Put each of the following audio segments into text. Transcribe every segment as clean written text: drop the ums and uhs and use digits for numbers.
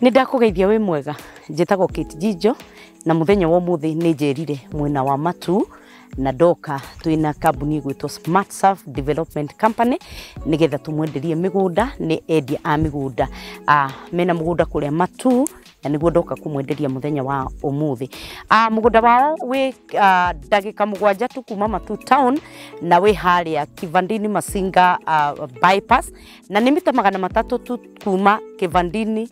Nĩ ndakũgeithia wĩ mwega, njĩtagwo Kate Njijo na mũthenya wa ũmũthĩ nĩ njerire mwena wa Matuu na ndoka twĩna kambuni ĩgwĩtwo Smart Surf Development Company nĩgetha tũmwenderie mĩgũnda. Nĩ endia a mĩgũnda, mena mũgũnda kũrĩa Matuu na nĩguo ndoka kũmwenderia mũthenya wa ũmũthĩ. Mũgũnda wao wĩ ndagĩka 7 tu kuma Matuu town na wĩ harĩa Kivandini Masinga bypass na nĩ mita 300 tu kuma Kivandini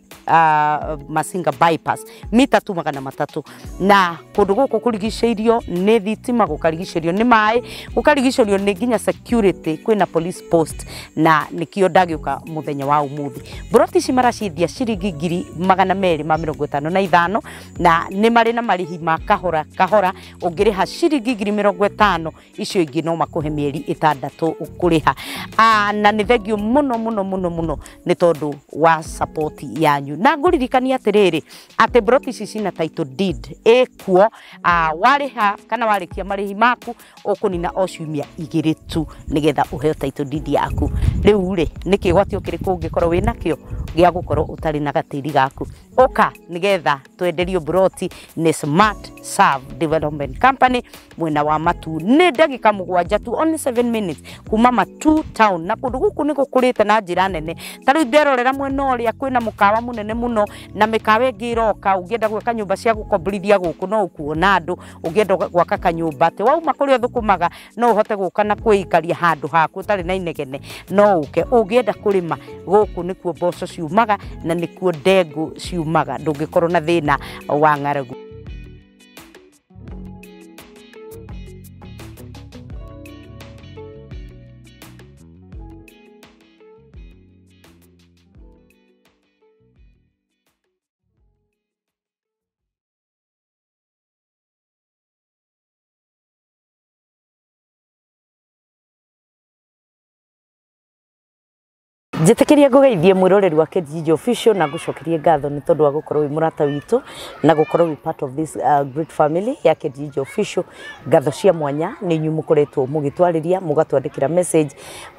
Masinga bypass, mita tu 300. Na kũndũ gũkũ kũrigicĩirio nĩ thitima, gũkarigicĩrio nĩ maĩ, gũkarigicĩrio nĩ nginya security, kwĩna police post na nĩkĩo ndagĩũka mũthenya wa ũmũthĩ. Mburoti ici maraciendia ciringi 255,000 na nĩ marĩ na marĩhi ma kahora kahora. Ũngĩrĩha ciringi 50,000 icio ingĩ no makũhe mĩeri 6 ũkũrĩha. Na nĩ thengio mũno mũno mũno mũno nĩ tondũ wa support yanyu. Na ngũririkania atĩrĩrĩ atĩ mburoti ici cina title deed ĩkuo, warĩha kana warĩkia marĩhi maku ũkũnina o ciumia 2 tu nĩgetha ũheo title deed yaku. Rĩu rĩ nĩ kĩgwatio kĩrĩkũ ũngĩkorwo wĩnakĩo gĩa gũkorwo ũtarĩ na gatĩri gaku? Ũka nĩgetha twenderio mburoti nĩ Smart Serve Development Company mwena wa Matuu. Nĩ ndagĩka 7 tu, only 7 minutes kuma Matuu town, na kũndũ gũkũ nĩ gũkũrĩte na njĩra nene. Ta rĩu nderorera mwena ũrĩa kwĩna mũkawa mũnene mũno na mĩkawa ĩngĩ ĩroka. Ũngĩenda gwaka nyũmba cia gũkomborithia gũkũ no ũkuona andũ, ũngĩenda gwaka kanyũmba atĩ wauma kũrĩa ũthũkũmaga no ũhote gũka na kwĩikaria handũ haku ũtarĩ na inegene, no ũke. Ũngĩenda kũrĩma gũkũ nĩkuo mboco ciumaga na nĩkuo ndengũ ciumaga, ndũngĩkorwo na thĩna wa ng'aragu. Njĩtĩkĩria ngũgeithie mwĩroreri wa Kate Njijo Official na ngũcokerie ngatho nĩ tondũ wa gũkorwo wĩ mũrata witũ na gũkorwo wĩ part of this great family ya Kate Njijo Official. Ngatho cia mwanya nĩ inyuĩ mũkoretwo mũgĩtwarĩria, mũgatwandĩkĩra message,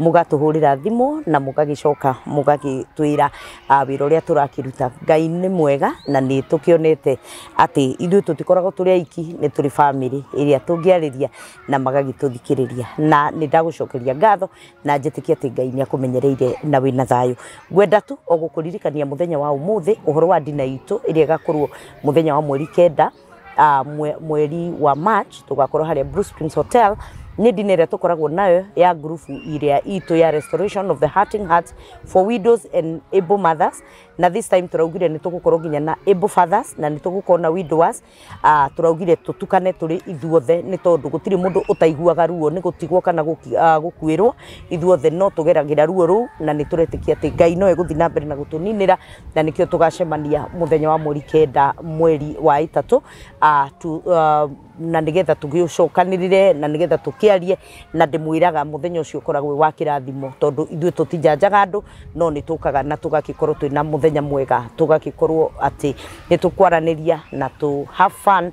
mũgatũhũrĩra thimũ na mũgagĩcoka mũgagĩtwĩra wĩra ũrĩa tũrakĩruta. Ngai nĩ mwega na nĩ tũkĩonete atĩ ithuĩ tũtikoragwo tũrĩ aiki, nĩ tũrĩ family ĩrĩa tũngĩarĩria na magagĩtũthikĩrĩria. Na nĩ ndagũcokeria ngatho na njĩtĩkie atĩ Ngai nĩ akũmenyereire na wĩna thayũ. Ngwenda tu o gũkũririkania mũthenya wa ũmũthĩ ũhoro wa ndina itũ ĩrĩa ĩgakorwo mũthenya wa mweri 9 mweri wa March, tũgakorwo harĩa Blue Springs Hotel. Nĩ ndina ĩrĩa tũkoragwo nayo ya ngurubu ĩrĩa itũ ya Restoration of the Hurting Hearts for Widows and Able Mothers, na this time tũraugire nĩ tũgũkorwo nginya na able fathers na nĩ tũgũkorwo na widowers. Tũraugire tũtukane tũrĩ ithuothe nĩ tondũ gũtirĩ mũndũ ũtaiguaga ruo nĩ gũtigwo kana gũkuĩrwo. Ithuothe no tũgeragĩra ruo rũu na nĩ tũretĩkia atĩ Ngai no egũthiĩ na mbere na gũtũninĩra, na nĩkĩo tũgacemania mũthenya wa mweri 9 mweri wa 3 na nĩgetha tũgĩcokanĩrĩre na nĩgetha tũkĩarie. Na ndĩmwĩraga mũthenya ũcio ũkoragwo wĩ wa kĩrathimo tondũ ithuĩ tũtijanjaga andũ, no nĩ tũkaga na tũgagĩkorwo twĩna mũthenya mwega, tũgagĩkorwo atĩ nĩ tũkwaranĩria na tũ have fun,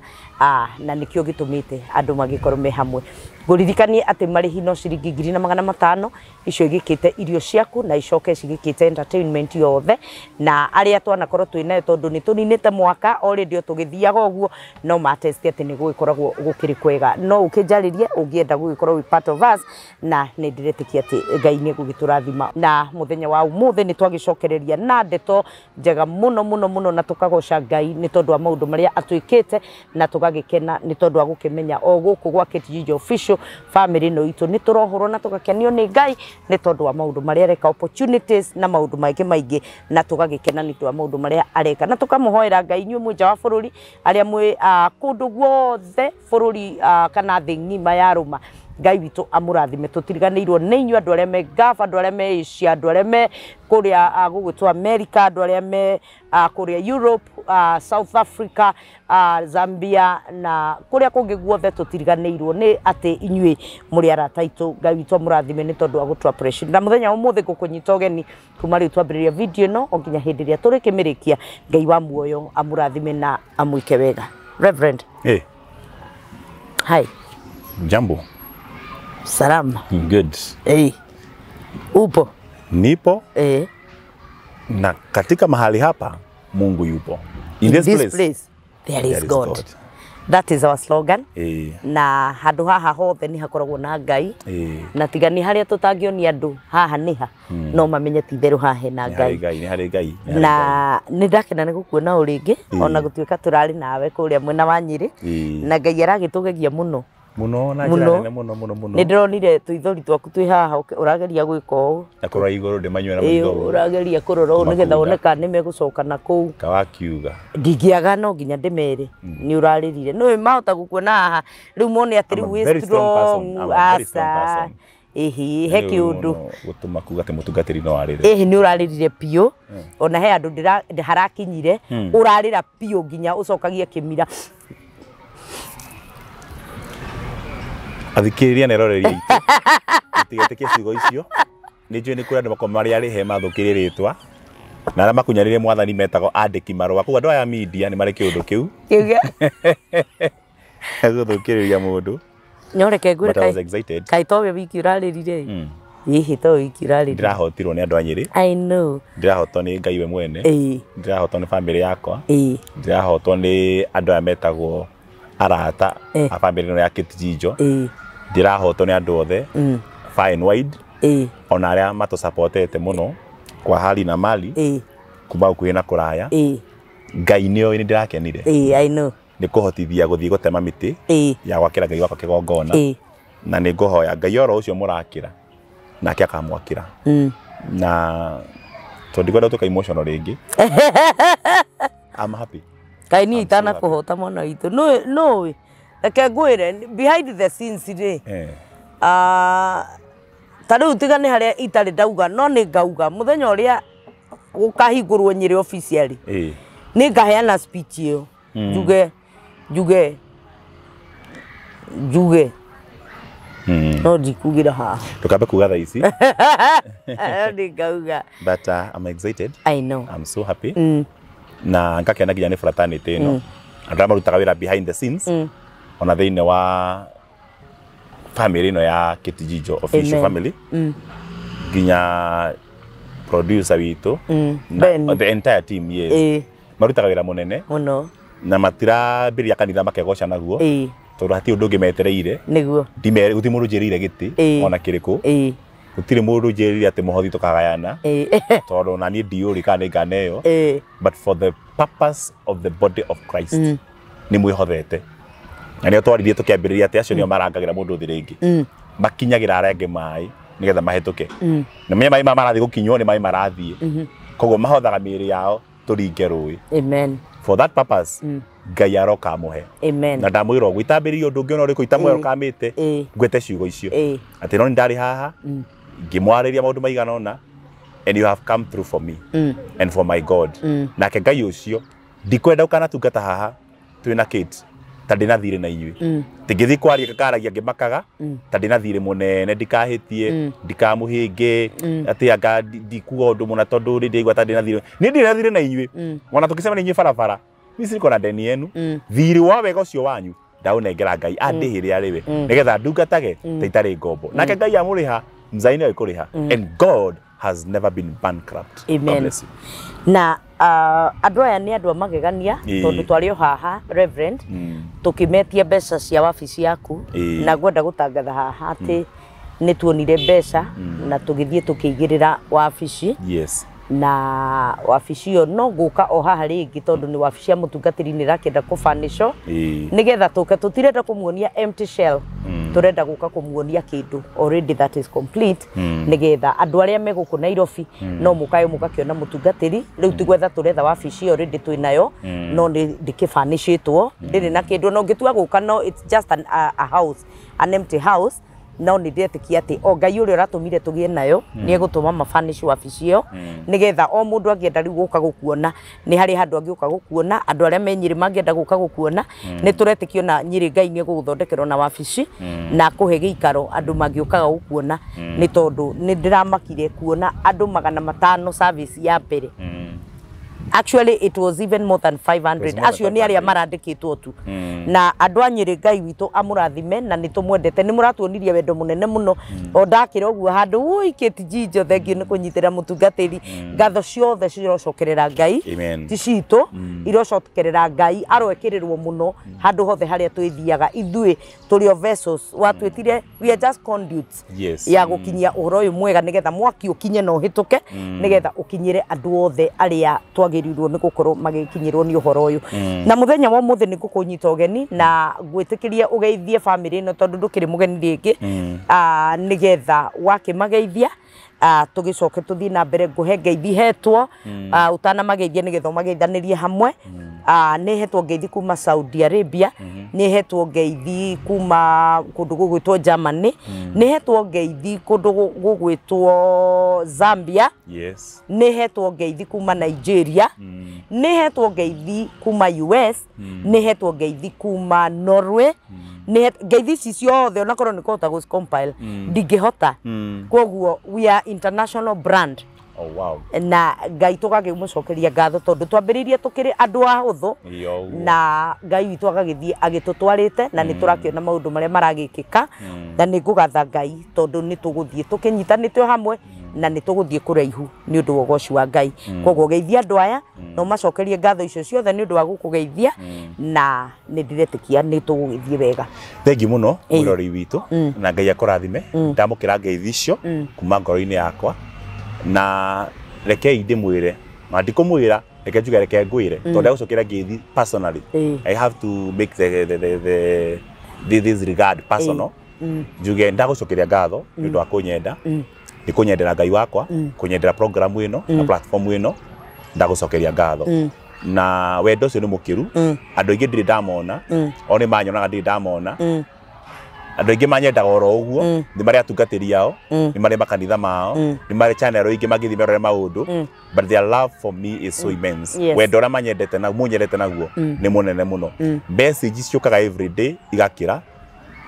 na nĩkĩo gĩtũmĩte andũ magĩkorwo me hamwe. Ngũririkanie atĩ marĩhi no ciringi 1,500 icio igĩkĩte irio ciaku na icoke cigĩkĩte entertainment yothe. Na arĩa twanakorwo twĩ nayo tondũ nĩ tũninĩte mwaka already tũgĩthiaga ũguo, no matesti atĩ nĩ gũgĩkoragwo gũkĩrĩ kwega. No ũkĩnjarĩrie ũngĩenda gũgĩkorwo wĩ part of us, na nĩ ndĩretĩkia atĩ Ngai nĩ egũgĩtũrathima. Na mũthenya wa ũmũthĩ nĩ twagĩcokereria na ndeto njega mũno mũno mũno, na tũkagoca Ngai nĩ tondũ wa maũndũ marĩa atwĩkĩte, na tũgagĩkena nĩ tondũ wa gũkĩmenya o gũkũ gwa Kate Njijo Official family no itũ nĩ tũrohorwo na tũgakenio nĩ Ngai nĩ tondũ wa maũndũ marĩa areka, opportunities na maũndũ maingĩ maingĩ, na tũgagĩkena nĩ tondũ wa maũndũ marĩa areka, na tũkamũhoera Ngai inyuĩ mwĩ nja wa bũrũri, arĩa mwĩ kũndũ guothe bũrũri kana thĩ ng'ima ya rũma. Ngai witũ amũrathime. Tũtiriganĩirwo nĩ inyuĩ andũ arĩa me Gulf, andũ arĩa me Asia, andũ arĩa me kũrĩa gũgwĩtwo America, andũ arĩa me kũrĩa Europe, South Africa, Zambia na kũrĩa kũngĩ guothe. Tũtiriganĩirwo nĩ atĩ inyuĩ mũrĩ arata aitũ. Ngai witũ amũrathime nĩ tondũ wa gũtũ appreciate. Na mũthenya wa ũmũthĩ ngũkũnyita ũgeni kuma rĩu twambĩrĩria video ĩno o nginya hĩndĩ ĩrĩa tũrĩkĩmĩrĩkia. Ngai wa muoyo amũrathime na amwĩke wega. Reverend. Hey. Hi. Jambo. Salama. Good. Hey. Upo? Nipo. Eh. Na katika mahali hapa Mungu yupo. In this place, there is God. That is our slogan. Na handu haha hothe ni hakoragwo na Ngai. Na tiga ni haria tutangionia andu haha niha no mamenye ti itheru haha hena Ngai. Ni hari Ngai. Na ni ndakena ni gukuona o ringi ona gutuika turari nawe kuria mwena wa Nyeri na Ngai aragitugegia muno muno na njira nene muno muno muno. Ni ndironire tuithori twaku twi haha urageria gwika ũũ na kurora iguru ndimanyue na maitho urageria kurora ũũ nigetha wone kana nimegucoka na kũu kawakiuga ndingiaga no nginya ndimere ni urarĩrire nĩ mahota gukuona haha riu mone atĩ riu wĩ strong asa ihi he kiundu gutuma kuga ati mutungatiri no arire ihi ni urarĩrire piũ ona he andu harakinyire urarĩra piũ nginya ucokagie kimira. Athikĩrĩria na eroreria aitũ mũtigetĩkie ciugo icio nĩ njũĩ nĩ kũrĩ andũ makoragwo marĩ arĩhe mathũkĩrie rĩtwa na arĩa makunyanĩire mwathani metagwo andĩki marũa koguo andũ aya media nĩ marĩ kĩũndũ kĩu gũthũkĩrĩria mũndũ. Nyoreke ngwĩre kaĩ towe wiki ũrarĩrire ĩhĩ towe wiki ũrarĩrire. Ndĩrahotirwo nĩ andũ a Nyĩrĩ. I know. Ndĩrahotwo nĩ Ngai we mwene. Ndĩrahotwo nĩ bamĩrĩ yakwa. Ndĩrahotwo nĩ andũ aya metagwo arata a bamĩrĩ ĩno ya Kate Jijo. Ndĩrahotwo nĩ andũ othe far and wide ona arĩa matũsupportete mũno kwa hali na mali kuma gũkuhĩ na kũraya. Ngai nĩoĩ nĩ ndĩrakenire. I know. Nĩ kũhotithia gũthiĩ gũtema mĩtĩ ya gwakĩra Ngai wakwa kĩgongona na nĩ ngũhoya Ngai oro ũcio mũrakĩra nake akamwakĩra na tondũ ndikwenda gũtuĩka emotional rĩngĩ. I'm happy. Kaĩ niĩ itanakũhota mwana witũ nũĩ reke ngwĩre behind the scenes rĩ ta rĩu tiga nĩ harĩa itarĩ ndauga no nĩ ngauga mũthenya ũrĩa gũkahingũrwo Nyĩrĩ officially nĩ ngaheana speech ĩyo njuge njuge njuge no ndikugĩra haha ndũkambe kuga thaa ici nĩ ngauga. But I'm excited. I know. I'm so happy. Na ngakena nginya nĩ fraternity ĩno andũ arĩa marutaga wĩra behind the scenes ona thĩinĩ wa family ĩno ya Kate Jijo official family nginya producer witũ na the entire team. Yes, marutaga wĩra mũnene mũno na matirambĩrĩria kanitha makegoca naguo tondũ hatirĩ ũndũ ũngĩ metereire nĩguo ndimere gũtirĩ mũndũ njĩrĩire gĩtĩ ona kĩrĩkũ gũtirĩ mũndũ njĩrĩire atĩ mũhothi tũkagayana tondũ ona niĩ ndiũrĩ kana nĩ nganeo but for the purpose of the body of Christ nĩ mwĩhothete na nĩo twaririe tũkĩambĩrĩria atĩ acio nĩo marangagĩra mũndũ thĩ rĩngĩ makinyagĩra arĩa angĩ maĩ nĩgetha mahĩtũke na menye maĩ maya marathiĩ gũkinywo nĩ maĩ marathiĩ koguo mahothaga mĩĩrĩ yao tũringe rũĩ. Amen. For that purpose Ngai aroka amũhe. Amen. Na ndamwĩra ũguo itambĩrĩria ũndũ ũngĩ ona ũrĩkũ itamwĩra ũkamĩte ngwĩte ciugo icio atĩ no nĩ ndarĩ haha ngĩmwarĩria maũndũ maigana ũna and you have come through for me and for my God. Nake Ngai ũcio ndikwenda ũkanatungata haha twĩna Kate ta ndĩna thirĩ na inyuĩ tingĩthiĩ kwaria karagia ngĩmakaga ta ndĩna thirĩ mũnene ndikahĩtie ndikamũhĩnge atĩ anga ndikuga ũndũ mũna tondũ rĩ ndĩigua ta ndĩna thirĩ niĩ ndirĩ na thirĩ na inyuĩ ona tũkĩcemania inyuĩ barabara niĩ ciriko na ndeni yenu thirĩ wa wega ũcio wanyu ndaũnengera Ngai andĩhĩre arĩ we nĩgetha ndungatage ta itarĩ ngombo nake Ngai amũrĩha mzaini nĩoĩ kũrĩha and God has never been bankrupt. Amen. God bless you. Na andũ aya nĩ andũ a magegania tondũ twarĩ o haha Reverend tũkĩmetia mbeca cia wabici yaku na ngwenda gũtangatha haha atĩ nĩ tuonire mbeca na tũgĩthiĩ tũkĩigĩrĩra wabici. Yes. Na wabici ĩyo no ngũka o haha rĩngĩ tondũ nĩ wabici ya mũtungatĩri nĩ ĩrakĩenda kũbanĩcwo nĩgetha tũke tũtirenda kũmuonia empty shell tũrenda gũka kũmuonia kĩndũ already that is complete nĩgetha andũ arĩa me gũkũ Nairobi no mũkae mũgakĩona mũtungatĩri rĩu ti gwetha tũretha wabici ĩyo already twĩ nayo no nĩ ndĩkĩbanĩcĩtwo ndĩrĩ na kĩndũ no ũngĩtua gũka no it's just a house, an empty house no nĩ ndĩretĩkia atĩ o Ngai ũrĩa ũratũmire tũgĩe nayo nĩ egũtũma mabanici wabici ĩyo nĩgetha o mũndũ angĩenda rĩu gũka gũkuona nĩ harĩ handũ angĩũka gũkuona andũ arĩa me Nyĩrĩ mangĩenda gũka gũkuona nĩ tũretĩkio na Nyĩrĩ Ngai nĩ egũgũthondekerwo na wabici na kũhe gĩikaro andũ mangĩũkaga gũkuona nĩ tondũ nĩ ndĩramakire kuona andũ 500 service ya mbere. Actually it was even more than 500. Acio nĩ arĩa marandĩkĩtwo tu. Na andũ a Nyĩrĩ Ngai witũ amũrathime na nĩ tũmwendete, nĩ mũratuonirie wendo mũnene mũno. O ndakĩra ũguo handũ ui Kate Njijo, thengiũ nĩ kũnyitĩra mũtungatĩri. Ngatho ciothe cirocokerera Ngai. Amen. Ti citũ irocokerera Ngai, aroekĩrĩrwo mũno handũ hothe harĩa twĩthiaga. Ithuĩ tũrĩ o vessels, watwĩtire, we are just conduits. Yes. Ya gũkinyia ũhoro ũyũ mwega nĩgetha mwaki ũkinye na ũhĩtũke, nĩgetha ũkinyĩre andũ othe arĩa twagĩrĩirwo nĩ gũkorwo magĩkinyĩrwo nĩ ũhoro ũyũ. Na mũthenya wa ũmũthĩ nĩ ngũkũnyita ũgeni na ngwĩtĩkĩrie ũgeithie bamĩrĩ ĩno tondũ ndũkĩrĩ mũgeni rĩngĩ, nĩgetha wakĩmageithia tũgĩcoke tũthiĩ na mbere. Ngũhe ngeithi hetwo ũtanamageithia nĩgetha ũmageithanĩrie hamwe. Nĩ hetwo ngeithi kuma Saudi Arabia, nĩ hetwo ngeithi kuma kũndũ gũgwĩtwo Germany, nĩ hetwo ngeithi kũndũ gũgwĩtwo Zambia. Yes. Nĩ hetwo ngeithi kuma Nigeria, nĩ hetwo ngeithi kuma US, nĩ hetwo ngeithi kuma Norway. Nĩ ngeithi ici ciothe onakorwo nĩ kũhota gũ compile ndingĩhota. Koguo we are international brand. Oh, wow. Na Ngai tũgakĩmũcokeria ngatho tondũ twambĩrĩirie tũkĩrĩ andũ ahũthũ na Ngai witũ agagĩthiĩ agĩtũtwarĩte na nĩ tũrakĩona maũndũ marĩa maragĩkĩka, na nĩ ngũgatha Ngai tondũ nĩ tũgũthiĩ tũkĩnyitanĩte hamwe na nĩ tũgũthiĩ kũraihu nĩ ũndũ wa ũgoci wa Ngai. Koguo geithia andũ aya na ũmacokerie ngatho icio ciothe nĩ ũndũ wa gũkũgeithia, na nĩ ndiretĩkia nĩ tũgũgĩthiĩ wega. Thengi mũno mũrori witũ na Ngai akũrathime. Ndamũkĩra ngeithi icio kuma ngoro-inĩ yakwa, na rekei ndĩmwĩre na ndikũmwĩra, reke njuge, reke ngwĩre tondũ ndagũcokera ngeithi personally. I have to make the this regard personal. Njuge ndagũcokeria ngatho nĩ ũndũ wa kũnyenda, nĩ kũnyendera Ngai wakwa, kũnyendera program ĩno na platform ĩno. Ndagũcokeria ngatho na wendo ũcio nĩ mũkĩru. Andũ aingĩ ndirĩ ndamona, o nĩ manyonaga, ndirĩ ndamona. Andũ aingĩ manyendaga oro ũguo, nĩ marĩ atungatĩri ao, nĩ marĩ makanitha mao, nĩ marĩ channel ingĩ mangĩthiĩ merore maũndũ, but their love for me is so immense. Wendo ũrĩa manyendete na munyendete naguo nĩ mũnene mũno. Message ciũkaga every day igakĩra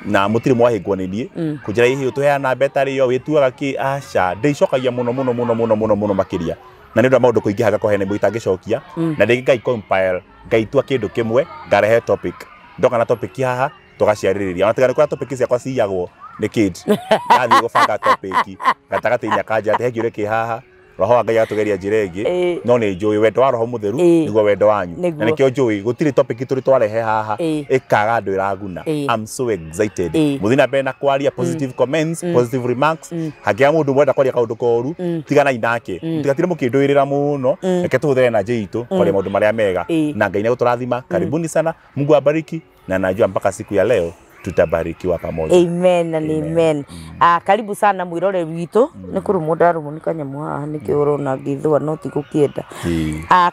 na mũtirĩ mwahĩngwo nĩ niĩ kũnjĩra hihi ũtũheana mbetarĩ ĩyo wĩtuaga kĩ, aca, ndĩicokagia mũno mũno mũno mũno mũno mũno makĩria, na nĩ ũndũ wa maũndũ kũingĩha ngakorwo hena imwe itangĩcokia, na rĩngĩ ngai compile ngaitua kĩndũ kĩmwe ngarehe topic, ndoka na topic haha tũgaciarĩrĩria. Ona tiga nĩ kũrĩa topic ciakwa ciyagwo nĩ Kate, ndathiĩ gũbanga topic gatagatĩ-inĩ akanja atĩ he kĩũria kĩ haha, roho wa Ngai agatũgeria njĩra ĩngĩ. No nĩ njũĩ wendo wa roho mũtheru nĩguo wendo wanyu, na nĩkĩo njũĩ gũtirĩ topic tũrĩ twarehe haha ĩkaga andũ ĩraguna. I'm so excited. Mũthiĩ na mbere na kwaria positive comments, positive remarks. Hangĩaga mũndũ mwenda kwaria kaũndũ koru, tiganai nake, mũtigatinde mũkĩndũĩrĩra mũno. Reke tũhũthĩre energy itũ kwaria maũndũ marĩa mega, na Ngai nĩegũtũrathima. Karibuni sana, Mungu awabariki, na najua mpaka siku ya leo tutabarikiwa pamoja. Amen and amen. Karibu sana mwirore witũ. Nĩ kũrũmwo ndarũmwo nĩ kanyamũ haha nĩkĩo ũrona ngĩthũa no ti gũkĩenda.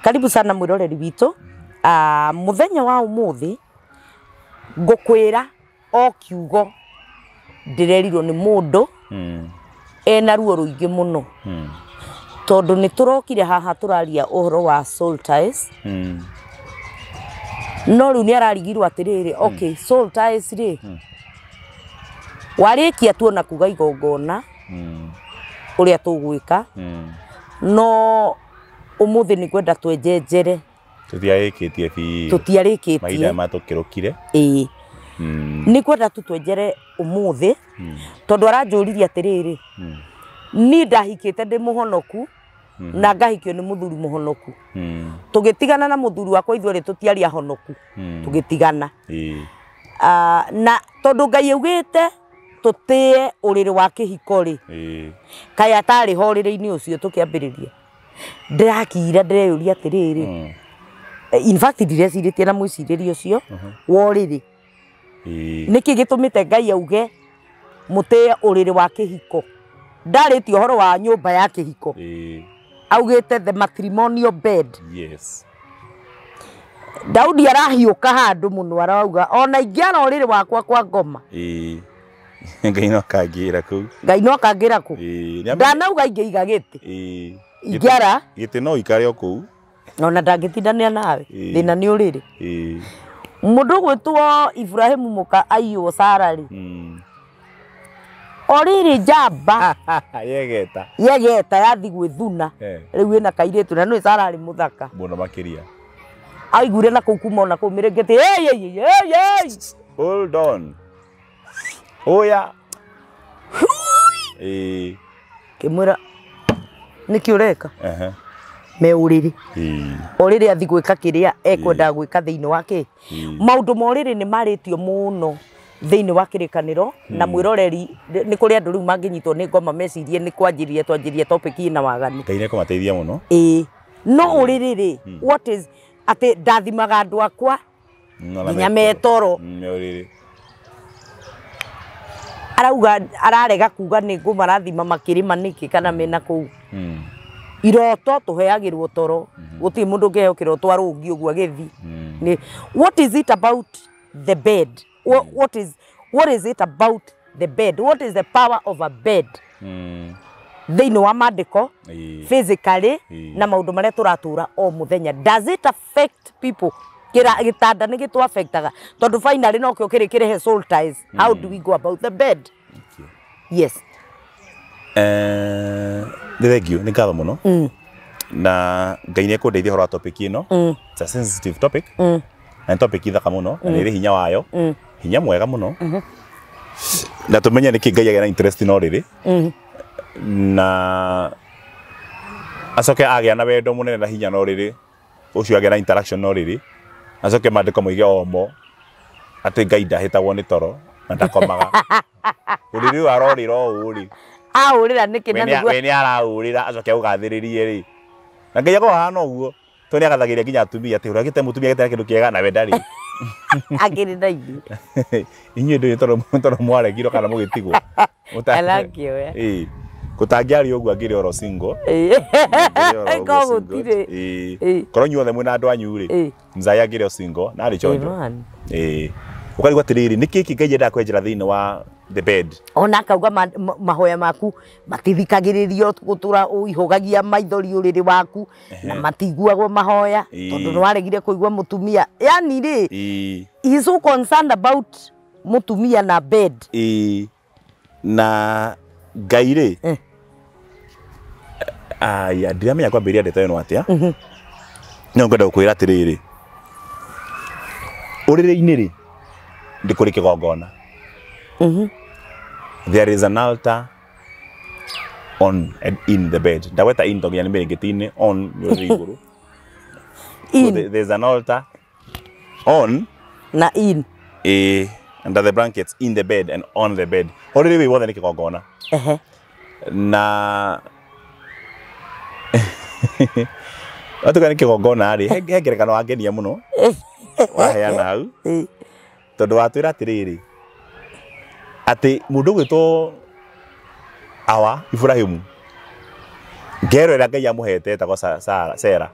Karibu sana mwiroreri witũ. Mũthenya wa ũmũthĩ ngũkwĩra o kiugo ndĩrerirwo nĩ mũndũ ena ruo rũingĩ mũno, tondũ nĩ tũrokire haha tũraria ũhoro wa soul ties. No rĩu nĩ ararigirwo atĩrĩrĩ, okay, soul ties rĩ, warĩkia tuona kuga igongona ũrĩa tũgwĩka, no ũmũthĩ nĩ kwenda twenjenjere. Tũtiarĩkĩtie biũ. Tũtiarĩkĩtie. Mahinda matũkĩrũkire. Ĩĩ, nĩ kwenda tu twenjere ũmũthĩ, tondũ aranjũririe atĩrĩrĩ, niĩ ndahikĩte ndĩ mũhonoku na ngahikio nĩ mũthuri mũhonoku, tũgĩtigana na mũthuri wakwa ithuerĩ tũtiarĩ ahonoku, tũgĩtigana. Na tondũ Ngai augĩte tũtĩe ũrĩrĩ wa kĩhiko rĩ, kaĩ atarĩ ho ũrĩrĩ-inĩ ũcio tũkĩambĩrĩria? Ndĩrakira ndĩreyũria atĩrĩrĩ, in fact ndirecirĩtie na mwĩcirĩrie ũcio wa ũrĩrĩ, nĩkĩ gĩtũmĩte Ngai auge mũtĩe ũrĩrĩ wa kĩhiko? Ndarĩtie ũhoro wa nyũmba ya kĩhiko, augĩte the matrimonial bed. Yes. Daudi arahiũka handũ mũno, arauga ona ingĩara ũrĩrĩ wakwa kwa ngoma, Ngai no akangĩra kũu. Ngai no akangĩra kũu. Ndanauga ingĩiga gĩtĩ, ingĩara gĩtĩ no ikare o kũu, ona ndangĩtindanĩra nawe, thĩna nĩ ũrĩrĩ. Mũndũ ũgwĩtwo Ibrahimu mũka aiywo Sara rĩ, O rĩrĩ njamba yegeta yegeta yathi gwĩthuna rĩu ĩna kairĩtu na nĩ Sara arĩ mũthaka mũno makĩria aiguire na kũu kuma ona kũu mĩrĩngĩti hey, hey, hey, hey. Hold on oya kĩmwĩra nĩkĩ ũreka me ũrĩrĩ o rĩrĩ athi gwĩka kĩrĩa ekwendaga gwĩka thĩinĩ wa kĩ maũndũ ma ũrĩrĩ nĩ marĩtio mũno thĩinĩ wa kĩrĩkanĩro na mwĩroreri nĩ kũrĩ andũ rĩu mangĩnyitwo nĩ ngoma mecirie nĩ kwanjĩrĩria twanjĩrĩria topic ĩna waganu. Ngai nĩekũmateithia mũno. No ũrĩrĩ rĩ what is atĩ ndathimaga andũ akwa nginya metoro arauga ararega kuga nĩ ngũmarathima makĩrĩma nĩkĩ kana mena kũu iroto tũheagĩrwo toro gũtirĩ mũndũ ũngĩheo kĩroto arũngi ũguo agĩthiĩ. What is it about the bed? What is it about the bed? What is the power of a bed? Thĩinĩ wa maandĩko physically na maũndũ marĩa tũratũra o mũthenya. Does it affect people? Gĩtanda nĩ gĩtũ affectaga tondũ finally no kĩo kĩrĩ kĩrehe soul ties. How do we go about the bed? Okay. Yes. Thank you. Nĩ ngatho mũno na Ngai nĩ ekũndeithia ũhoro wa topic ĩno. It's a sensitive topic. Na topic ithaka mũno na nĩ ĩrĩ hinya wayo hinya mwega mũno na tũmenye nĩkĩ Ngai agĩa na interest no rĩrĩ na acoke agĩa na wendo mũnene na hinya no rĩrĩ ũcio agĩa na interaction no rĩrĩ acoke maandĩko moige omo atĩ Ngai ndahĩtagwo nĩ toro na ndakomaga. Ũrĩrĩ ũyũ arorĩra ũũ rĩ aũrĩra nĩkĩ na nĩguo we nĩ araũrĩra acoke aũgathĩrĩrie rĩ na Ngai akorwo ahana ũguo to nĩ agathagĩria nginya atumia atĩ ũrĩa mũtumia agĩte kĩndũ kĩega na we ndarĩ akĩrĩ na ithuĩ inyuĩ ndũĩ tondũ mwaregirwo kana mũgĩtigwo arakĩoya gũtangĩaria ũguo angĩrĩ oro single korwo inyuothe mwĩna andũ anyu rĩ mzai angĩrĩ o single na arĩ chonjo ũkarigwo atĩrĩrĩ nĩkĩ kĩ Ngai endaga kwenjera thĩinĩ wa the bed ona akauga mahoya maku matithikagĩrĩrio gũtũra ũihũgagia maithori ũrĩrĩ waku na matiguagwo mahoya tondũ nĩwaregire kũigua mũtumia. Yani rĩ he is so concerned about mũtumia na bed. Na Ngai rĩ aya ndiramenya kwambĩrĩria ndeto ĩno atĩa no ngwenda gũkwĩra atĩrĩrĩ ũrĩrĩ-inĩ rĩ ndĩ kũrĩ kĩgongona. There is an altar on and in the bed. Ndaweta in tonginya nĩ mĩrĩngĩti-inĩ on nĩ ũrĩrĩ igũrũ. In. So there's an altar on na in under the blankets in the bed and on the bed. Ũrĩrĩ wĩ wothe nĩ kĩgongona. Na watuga nĩ kĩgongona rĩ he ngerekano wangenia mũno waheana hau tondũ watwĩra atĩrĩrĩ atĩ mũndũ ũgwĩtwo awa Ibrahimu ngero ĩrĩa Ngai amũhete etagwo Sera.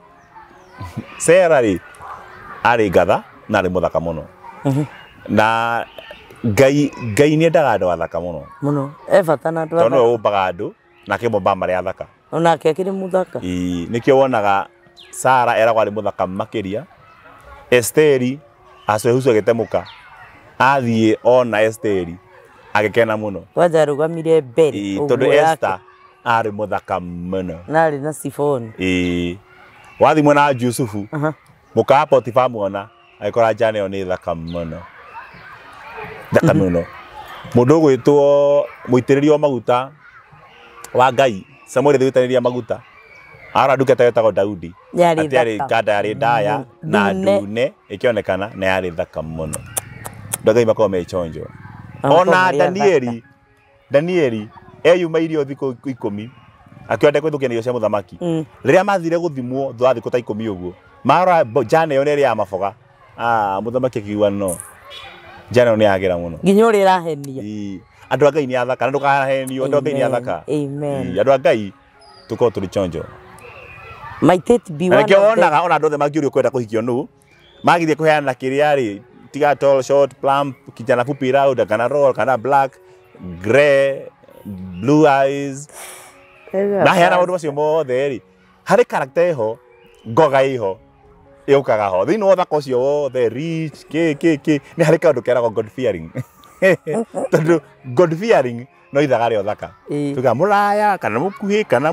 Sera rĩ arĩ ngatha na arĩ mũthaka mũno na Ngai nĩ endaga andũ athaka mũno mũno e bata na andũ athaka tondũ nĩwe ũmbaga andũ na akĩmombaga marĩ athaka onake akĩrĩ mũthaka. Nĩkĩo wonaga Sara eragwo arĩ mũthaka makĩria. Esteri Asuerusu agĩtemũka athiĩ ona Esteri agĩkena mũno kwanja arũgamire mbere tondũ Esther arĩ mũthaka mũno na arĩ na sifoni. Wathiĩ mwena wa Jusufu mũka wa Potifa muona agĩkora njana ĩyo nĩ thaka mũno thaka mũno. Mũndũ ũgwĩtwo mũitĩrĩrio wa maguta wa Ngai Samuel agĩitĩrĩria maguta ara ndungata yetagwo Daudi atĩ arĩ kanda yarĩ ndaya na ndune ĩkĩonekana na yarĩ thaka mũno. Andũ a Ngai makoragwo me chonjo. Ona Danieli eyuma irio thikũ 10 akĩenda kwĩthũkia na irio cia mũthamaki. Rĩrĩa mathire gũthimwo thutha wa thikũ ta 10 ũguo marora njana ĩyo nĩ ĩrĩ ya maboga mũthamaki akiuga no njana ĩyo nĩ yagĩra mũno nginya ũrĩa ĩrahenia. Andũ a Ngai nĩ athaka na ndũkahenio. Andũ a Ngai nĩ athaka. Andũ a Ngai tũkorwo tũrĩ chonjo. Might it be one of them? Wonaga ona andũ othe mangĩũrio kwenda kũhikio nũ magithie kũheana kĩrĩa rĩ tiga tall short plump kijana fupi round kana roll kana black grey blue eyes na heana maũndũ macio mothe rĩ harĩ character ĩho ngoga ĩho ĩũkaga ho thĩinĩ wa ũthaka ũcio wothe rich kĩ kĩ kĩ nĩ harĩ kaũndũ keragwo God fearing tondũ God fearing No ithaga rĩa ũthaka. Tuga mũraya kana mũkuhĩ kana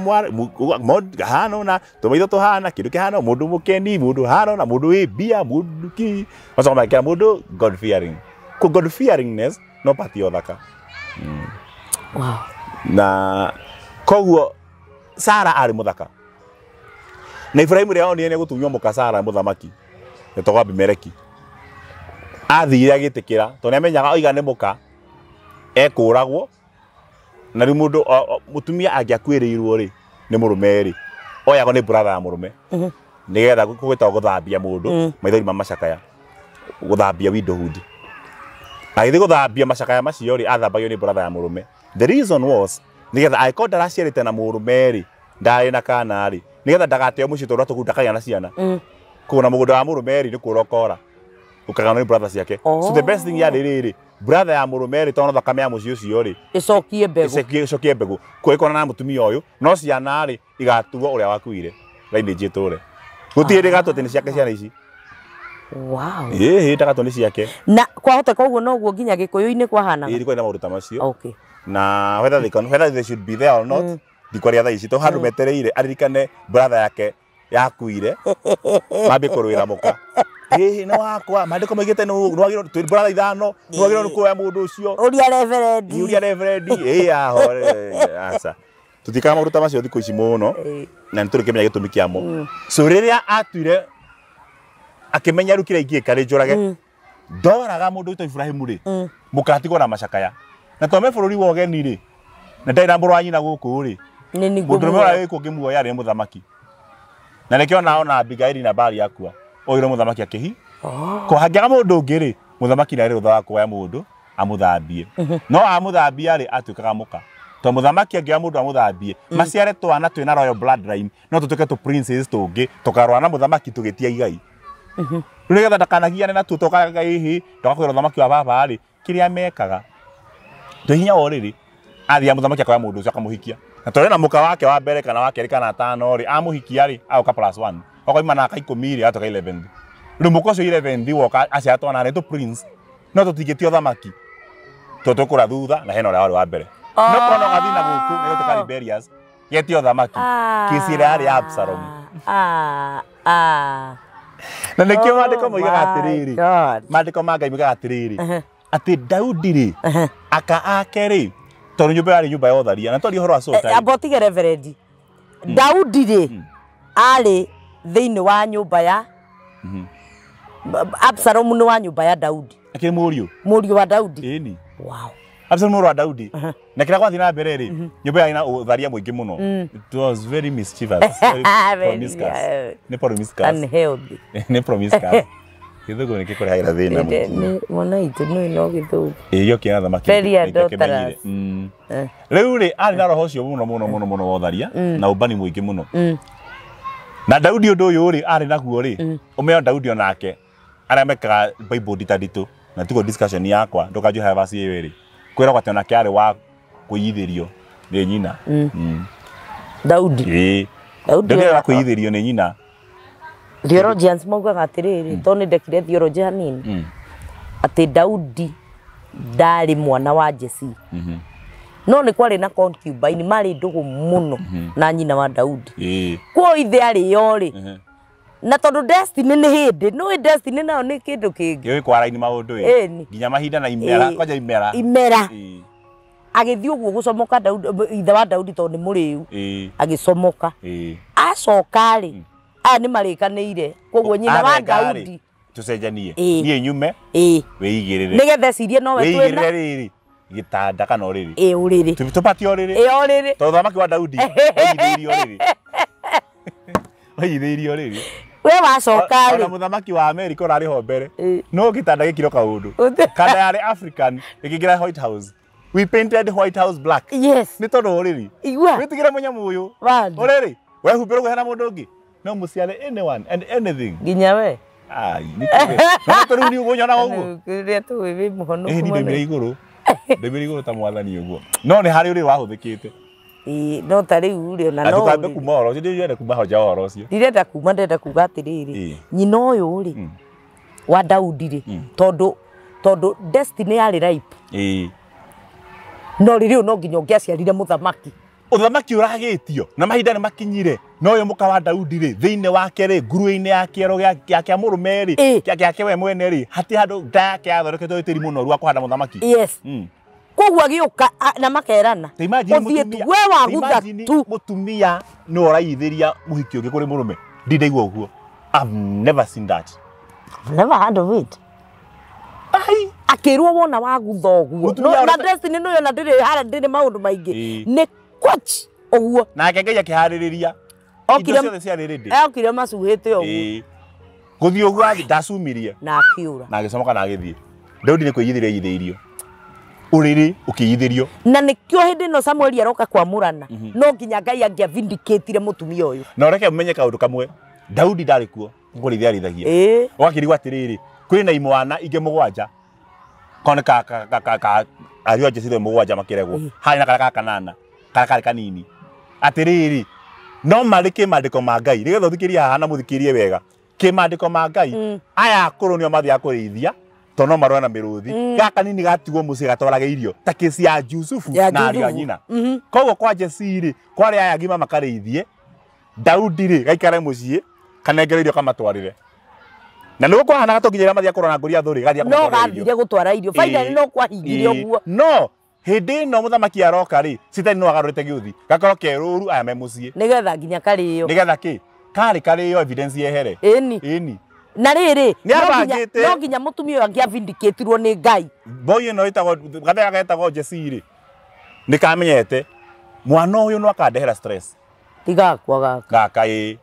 hana na tũmaitho tũhana kĩndũ kĩhana mũndũ mũkeni mũndũ hana na mũndũ wĩ mbia mũndũ ki macoka mekĩra mũndũ God fearing. Ko God fearingness no part ya ũthaka. Wow. Na koguo Sara arĩ mũthaka. Na Ibrahimu rĩrĩa onire nĩ gũtunywo mũka Sara mũthamaki etagwo Abimeleki, athire agĩtĩkĩra tondũ nĩamenyaga oiga nĩ mũka ekũragwo na rĩu mũndũ mũtumia angĩakuĩrĩirwo rĩ nĩ mũrũme rĩ oyagwo nĩ brother ya mũrũme nĩgetha gũgĩtagwo gũthambia mũndũ maithori ma macakaya, gũthambia widowhood. Agĩthiĩ gũthambia macakaya macio rĩ athambagio nĩ brother ya mũrũme. The reason was nĩgetha angĩkorwo ndaraciarĩte na mũrũme rĩ ndarĩ na kana rĩ nĩgetha ndagateo mũciĩ tondũ atũkũ ndakagĩa na ciana koguo na mũgũnda wa mũrũme rĩ nĩ kũra ũkora ũkagana nĩ brother ciake. So the best thing yarĩ rĩrĩ brother ya mũrũme rĩ tondũ thakame ya mũciĩ ũcio rĩ ĩcokie mbegũ, ĩcokie mbegũ kũgĩkorwo na mũtumia ũyũ no ciana rĩ igatuo ũrĩa wakuire lineage ĩtũre gũtirĩ hĩndĩ ĩgatwo atĩ nĩ ciake ciana ici. Wow. Ĩĩ ndagatwo nĩ ciake. Na kwahoteka ũguo noguo nginya Gĩkũyũ-inĩ kwahanaga. Ĩĩ kwarĩ na maũndũ ta macio. Okay. Na whether they can, whether they should be there or not ndikwaria thaa ici tondũ handũ metereire aririkane brother yake yakuire mambie kũrũĩra mũka. Ĩĩ nĩ wakwa maandĩko maigĩte nĩ wagĩrĩirwo twĩ brother ithano nĩ wagĩrĩirwo nĩ kuoya mũndũ ũcio ũria reverend, ũria reverend. Ĩĩ ahore aca tũtikaga maũndũ ta macio thikũ ici mũno na nĩ tũrĩkĩmenya gĩtũmi kĩamo. So rĩrĩa atuire akĩmenya rĩu kĩrĩa ingĩka rĩ njũrage ndoraga mũndũ wĩtwo Ibrahimu rĩ mũkatigwo na macakaya na twame bũrũri wa ũgeni rĩ na ndarĩ na mũrũ wa nyina gũkũ rĩ mũndũ ũrĩa wĩ kũngĩ muoya arĩ mũthamaki na nĩkĩo ona Abigaili na Nabali akua oire mũthamaki akĩhi ko hangĩaga mũndũ ũngĩ rĩ mũthamaki ndarĩ rũtha wa kuoya mũndũ amũthambie no amũthambia rĩ atuĩkaga mũka to mũthamaki angĩoya mũndũ amũthambie maciare twana twĩna royal bloodline no tũtuĩke tũ princess tũngĩ tũkarũa na mũthamaki tũgĩtia igai rĩu nĩgetha ndakanagiane natuo tokaga ĩhĩ ndagakwĩra ũthamaki wa baba rĩ kĩrĩa mekaga twĩ hinya wa ũrĩrĩ athiaga mũthamaki akoya mũndũ ũcio akamũhikia na tondũ ena mũka wake wa mbere kana wa kerĩ kana atano rĩ amũhikia rĩ agoka +1 okoima na aka 10 rĩ atoka 11 rĩu mũka ũcio 11 woka aciara twana nĩ tũ prince no tũtingĩtia ũthamaki tondũ tũkũra thutha na hena ũrĩa warĩ wa mbere no kona ũgathiĩ na gũkũ nĩ gũtuĩka rebellious getia ũthamaki kĩci ĩrĩa yarĩ ya Absalom. Na nĩkĩo maandĩko moigaga atĩrĩrĩ maandĩko ma Ngai moigaga atĩrĩrĩ atĩ Daudi rĩ aka ake rĩ tondũ nyũmba yarĩ nyũmba ya ũtharia na twaria ũhoro wa Saul. Amba ũtige reverend Daudi rĩ arĩ thĩinĩ wa nyũmba ya Absalom nĩ wa nyũmba ya Daudi. Akĩrĩ mũriũ mũriũ wa Daudi. Ĩni. Wow. Absalom mũrũ wa Daudi na kĩrĩa gwathiĩ na mbere rĩ nyũmba yarĩ na ũtharia mũingĩ mũno. It was very mischievous, very promiscuous. Nĩ promiscuous. Unhealthy. Nĩ promiscuous. Gĩthũngũ nĩ gĩkũrehagĩra thĩna mũingĩ. Mwana itũ nĩ no gĩthũngũ. Ĩĩ gĩokire na thamaki. Rĩu rĩ arĩ na roho ũcio mũno mũno mũno mũno wa ũtharia na ũmbani mũingĩ mũno. Na Daudi ũndũ ũyũ rĩ arĩ naguo rĩ ũmenyo Daudi onake arĩa mekaga Bible nditanditũ na tiguo discussion yakwa ndũkanjohe verse ĩyo ĩrĩ kwĩragwo atĩ onake arĩ wa kũiyithĩrio nĩ nyina. Daudi. Ĩĩ. Daudi arĩ wa kũiyithĩrio nĩ nyina. Theologians maugaga atĩrĩrĩ tondũ nĩ ndekire theology hanini atĩ Daudi ndarĩ mwana wa Jesse no nĩ kwarĩ na concubine marĩ ndũgũ mũno na nyina wa Daudi kuo ithe arĩ yo rĩ na tondũ destiny nĩ hĩndĩ nĩ destiny nayo nĩ kĩndũ kĩngĩ gĩũĩ kwara-inĩ maũndũ ĩ nginya mahinda na imera kwanja imera imera agĩthiĩ ũguo gũcomoka Daudi ithe wa Daudi tondũ nĩ mũrĩu agĩcomoka acoka rĩ aya nĩ marĩkanĩire koguo nyina wa Daudi tũcenjanie niĩ nyume wĩigĩrĩre nĩgetha ecirie nowe twĩna wĩigĩrĩre rĩrĩ gĩtanda kana ũrĩrĩ ĩ ũrĩrĩ tũbatiĩ ũrĩrĩ ĩ ũrĩrĩ tondũ ũthamaki wa Daudi waigithĩirio ũrĩrĩ waigithĩirio ũrĩrĩ we wacoka rĩ ona mũthamaki wa America ũrarĩ ho mbere no gĩtanda gĩkĩrwo kaũndũ kanda yarĩ African ĩkĩingĩra White House. We painted White House black. Yes. Nĩ tondũ ũrĩrĩ igua wĩtigĩre mũnyamũ ũyũ ũrĩrĩ wehumbĩrwo hena mũndũ ũngĩ no mũciare anyone and anything nginya we ai nĩ tuge no tondũ nĩ ũgũnyona ũguo rĩrĩa tũĩ wĩ mũhonoku mũno nĩ igũrũ ndĩmĩre igũrũ ta mwathani ũguo no nĩ harĩ ũrĩ wahũthĩkĩte. Ĩĩ no ta rĩu rĩ ona no ndũkambe kuma ũhoro ũcio ndirenda kuma hoja ũhoro ũcio ndirenda kuma ndĩrenda kuga atĩrĩrĩ nyina ũyũ rĩ wa Daudi rĩ tondũ tondũ destiny yarĩ ripe. Ĩĩ. No rĩrĩ no nginya ũngĩaciarire mũthamaki. Ũthamaki ũragĩtio na mahinda nĩ makinyire no ũyũ mũka wa Daudi rĩ thĩinĩ wake rĩ nguruĩ-inĩ ya kĩero gĩa mũrũme rĩ gĩake we mwene rĩ hatirĩ handũ nda yake yathondeketwo tĩri mũnoru wa kũhanda mũthamaki. Yes. Koguo agĩũka na makerana ũthiĩ tu we wagutha tu. Mũtumia nĩ ũraithĩria mũhiki ũngĩ kũrĩ mũrũme. Ndindaigua ũguo. I've never seen that. I've never heard of it. Ai akĩrwo wona wagutha ũguo no na destiny no yona ndĩrĩ hara ndĩrĩ maũndũ maingĩ nĩ kwach ũguo. Nake Ngai akĩharĩrĩria indo ciothe ciarĩ ready. Okire macuhĩte ũguo gũthiĩ ũguo athi ndacumirie na akĩũra na agĩcomoka na agĩthiĩ. Daudi nĩ kwĩyithĩria yithĩirio ũrĩrĩ ũkĩyithĩrio na nĩkĩo hĩndĩ ĩno Samueli aroka kwamũrana no nginya Ngai angĩavindicatire mũtumia ũyũ. Na ũreke ũmenye kaũndũ kamwe, Daudi ndarĩ kuo kũrĩithia arĩithagia. Ũgakĩrigwo atĩrĩrĩ kwĩna imwana ingĩ mũgwanja kone ka ariũ a Jesii mũgwanja makĩregwo harĩ na karĩa ka kanana karĩa karĩ kanini atĩrĩrĩ no marĩ kĩmandĩko ma Ngai nĩgetha ũthikĩrie haha na mũthikĩrie wega kĩmandĩko ma Ngai aya akũrũ nĩo mathiaga kũrĩithia tondũ no marũe na mĩrũthi gaka kanini gatigwo mũciĩ gatwarage irio ta kĩci ya Jusufu na ariũ a nyina. Koguo kwa Jesii rĩ kwarĩ aya agima makarĩithie Daudi rĩ gaikare mũciĩ kanengere irio kamatwarĩre. Na nĩguo kwahanaga to nginya rĩrĩa mathiaga kũrora Goliathũ rĩ gathiaga no gathire gũtwara irio finally no kwahingire ũguo. No hĩndĩ ĩno mũthamaki aroka rĩ Citani no agarũrĩte gĩũthi gakorwo kerũru aya me mũciĩ nĩgetha nginya karĩo nĩgetha kĩ karĩ karĩo evidence yehere. Ĩni ĩni na rĩrĩ no nginya mũtumia ũyũ angĩavindicatirwo nĩ Ngai. Boy ĩno ĩtagwo gathega getagwo Jesii rĩ nĩ kamenyete mwana ũyũ no akandehera stress tigakwa gaka gaka ĩ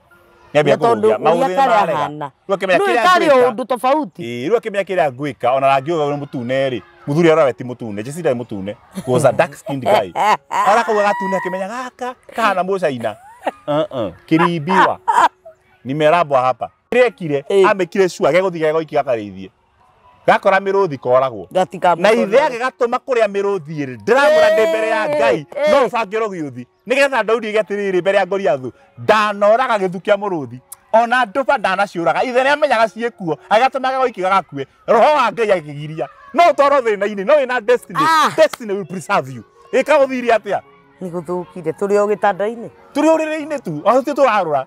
nĩambia kũrũgia maũthĩ marega rĩu akĩmenya kĩrĩa ngwĩka ũndũ tofauti. Rĩu akĩmenya kĩrĩa ngwĩka ona rangi ũyũ mũtune rĩ mũthuri arora we ti mũtune Jesii ndarĩ mũtune was a dark skinned guy ara kau gatune akĩmenya gaka kahana mũcaina kĩrimbiwa nimerambwa hapa kĩrekire amĩkire cua gegũthiĩ gegoiki gakarĩithie gakora mĩrũthi koragwo na ithe agĩgatũma kũrĩa mĩrũthi ĩrĩ ndĩramũra ndĩ mbere ya Ngai no ũbangĩrwo gĩũthi nĩgetha Daudi ĩge atĩrĩrĩ mbere ya Goliathũ ndanoraga gĩthu kĩa mũrũthi ona nduba ndanaciũraga ithe nĩamenyaga ciĩkuo agatũma gegoiki gagakue roho wa Ngai agĩgiria no ũtwarwo thĩna-inĩ no wĩna destiny. Destiny will preserve you. Ĩkagũthirie atĩa nĩ gũthũkire tũrĩ o gĩtanda-inĩ tũrĩ ũrĩrĩ-inĩ tu o tũtirĩ tũrarũra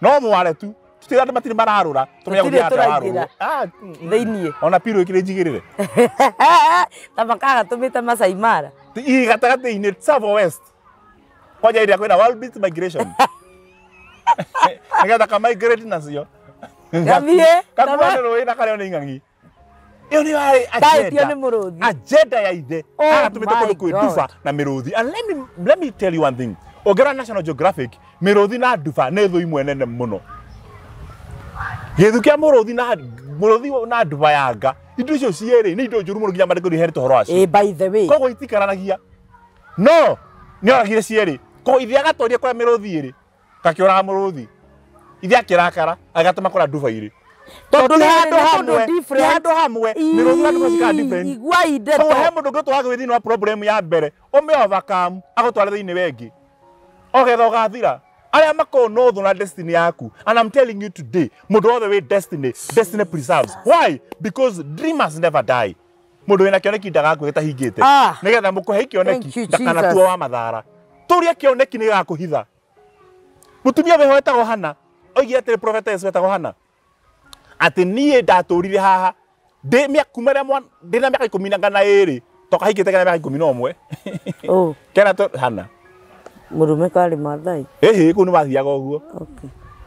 no mware tu tutira andũ matirĩ mararũra tũmenye gũthiĩ atĩa warũrwo thĩiniĩ ona piro ĩkĩrĩ njigĩrĩre ta makagatũmĩte Masai Mara ĩ gatagatĩ-inĩ Tsavo West kwanja ĩrĩa kwĩna Wild Beast migration nĩgetha ka migrate nacio gathiĩ gakuane rũĩ na karĩo nĩ ing'ang'i ĩyo nĩyo yarĩ agenda nĩ mũrũthi agenda ya ithe agatũmĩte kũndũ kwĩ nduba na mĩrũthi. And let me tell you one thing, ũngĩrora National Geographic mĩrũthi na nduba nĩ thũ imwe nene mũno. Gĩthu kĩa mũrũthi na nduba ya nga indo icio cierĩ nĩ indo njũru mũno nginya mandĩko nĩheanĩte ũhoro wacio. By the way koguo itikaranagia no nĩoragire cierĩ koguo ithe agatoria kũrĩa mĩrũthi ĩrĩ gakĩũraga mũrũthi ithe akĩrakara agatũma kũrĩa nduba irĩ tondũ nĩ handũ hamwe mĩrũthi na nduba cikara different. Iguai ndeto koguo he mũndũ ũngĩtwara gwĩ thĩinĩ wa problem ya mbere ũmĩ overcome agũtware thĩinĩ wengĩ ogetha ũgathira arĩa makoragwo no thũ na destiny yaku. And I'm telling you today mũndũ wothe wĩ destiny, destiny preserves. Why? Because dreamers never die. Mũndũ wĩna kĩoneki ndagakue gĩtahingĩte nĩgetha mũkũhe kĩoneki ndakanatua wa mathara tũria kĩoneki nĩgĩgakũhitha. Mũtumia wĩho wetagwo Hana oigire atĩrĩ prophetess wetagwo Hana atĩ niĩ ndatũrire haha ndĩ kuma rĩrĩa ndĩna mĩaka 12 tokahikĩte kena mĩaka 11 kena Hana mũrũme karĩ Maathai ĩhĩ kũu nĩ mathiaga ũguo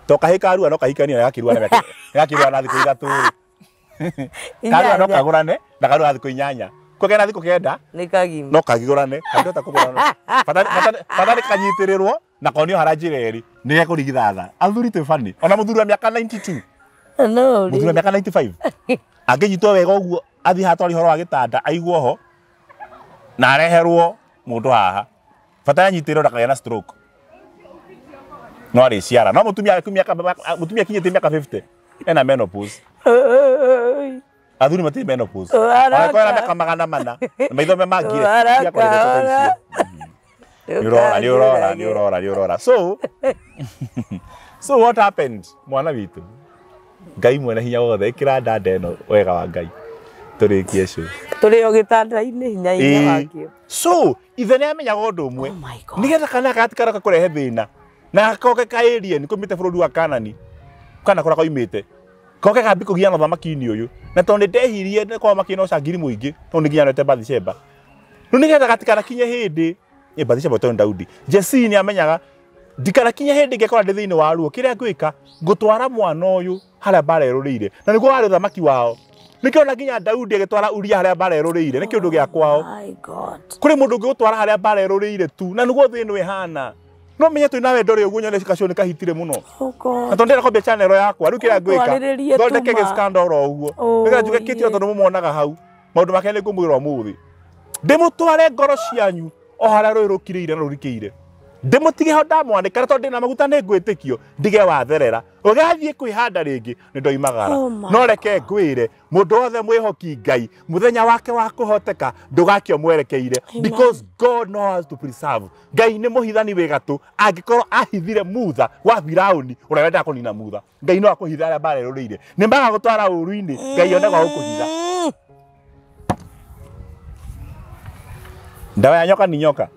to kahĩ karua no kahikania gakĩrua na gakĩrua na thikũ 3 rĩ karua no kagũrane na karua thikũ 8 kwa kena thikũ 9 nĩ kagima no kagĩgũrane kangĩhota kũgũrana bata nĩ kanyitĩrĩrwo na konio hara njĩra ĩrĩ nĩ gekũrigithatha. Athuri twĩ funny ona mũthuri wa mĩaka 92 no mũthuri wa mĩaka 95 angĩnyitwo wega ũguo athiĩ hatwari ũhoro wa gĩtanda aigwo ho na areherwo mũndũ haha bata anyitĩrĩrwo ndakagĩa na stroke no arĩciara no mũtumia akinyĩtie mĩaka 50 ena menopause. Athuri matirĩ menopause ona kwĩna mĩaka 400 na maitho me mangire nĩ ũrora so what happened mwana witũ Ngai mwene hinya wothe ĩkĩra ndanda ĩno wega wa Ngai Tũrĩkie cio. Tũrĩ o gĩtanda-inĩ hinya-inĩ wakĩo. So ithe nĩ amenyaga ũndũ ũmwe. Nĩgetha kana gatikaraka kũrehe thĩna. Na koke ka alien kumite bũrũri wa Kanani. Kana kũrĩa koimĩte. Koke kambi kũgiana ũthamaki-inĩ ũyũ. Na tondũ nĩndehirie nĩ kwa makĩna ũcangiri mũingĩ tondũ nĩ nginya nete Bathsheba. Rĩu nĩgetha gatikanakinye hĩndĩ Bathsheba tondũ Daudi. Jesse nĩ amenyaga ndikanakinye hĩndĩ ngekora ndĩ thĩinĩ wa ruo kĩrĩa ngwĩka ngũtwara mwana ũyũ harĩa mbara ĩrũrĩire. Na nĩguo warĩ ũthamaki wao. Nĩkĩo na nginya Daudi agĩtwara Uria harĩa mbara ĩrũrĩire. Nĩ kĩũndũ gĩa kwao. My God. Kũrĩ mũndũ ũngĩgũtwara harĩa mbara ĩrũrĩire tu na nĩguo thĩ ĩno ĩhana. No menye twĩ na wendo rĩ ũguo nyone kacio nĩ kahitire mũno. Oh God. Na tondũ ndĩrenda kwambia channel yakwa rĩu kĩrĩa ngwĩka thondeke gĩ scandal oro ũguo. Nĩgetha njuge kĩtio tondũ mũmonaga hau. Maũndũ make nĩ ngũmwĩra ũmũthĩ. Ndĩmũtware ngoro cianyu o harĩa rũĩ rũkirĩire na rũrikĩire. Ndĩmũtige ho ndamwanĩka tondũ ndĩna maguta nĩ ngwĩtĩkio ndige watherera. Ũgathiĩ kwĩhanda rĩngĩ nĩ ndoimagara. No reke ngwĩre mũndũ wothe mwĩhoki Ngai mũthenya wake wa kũhoteka ndũgakio mwerekeire because God knows how to preserve. Ngai nĩ mũhithani wĩ gatũ angĩkorwo ahithire Mutha wa Firaũni ũrĩa wendaga kũnina Mutha. Ngai no akũhitha arĩa mbara ĩrũrĩire. Nĩ magagũtwara ũru-inĩ Ngai one gwa gũkũhitha. Ndawa ya nyoka ni nyoka.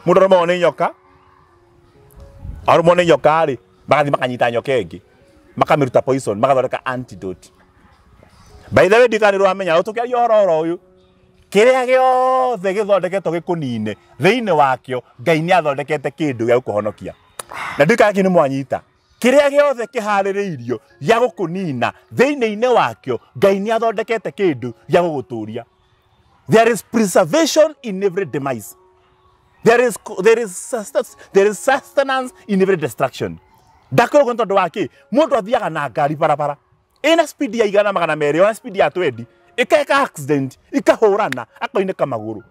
Mũndũ arũmagwo nĩ nyoka. Arũmwo nĩ nyoka rĩ magathiĩ makanyita nyoka ĩngĩ makamĩruta poison magathondeka antidote. By the way ndikani rwamenya ũtũkĩaria ũhoro oro ũyũ kĩrĩa gĩothe gĩthondeketwo gĩkũnine thĩinĩ wakĩo Ngai nĩ athondekete kĩndũ gĩa gũkũhonokia. Na ndikana kĩ nĩ mwanyita. Kĩrĩa gĩothe kĩharĩrĩirio gĩa gũkũnina thĩinĩ-inĩ wakĩo Ngai nĩ athondekete kĩndũ gĩa gũgũtũria. There is preservation in every demise. There is sustenance in every destruction. Ndakorwo nĩ tondũ wa kĩ mũndũ athiaga na ngari barabara ĩna speed ya 102 ona speed ya 20 ĩkeka accident ikahũrana akoinĩka magũrũ.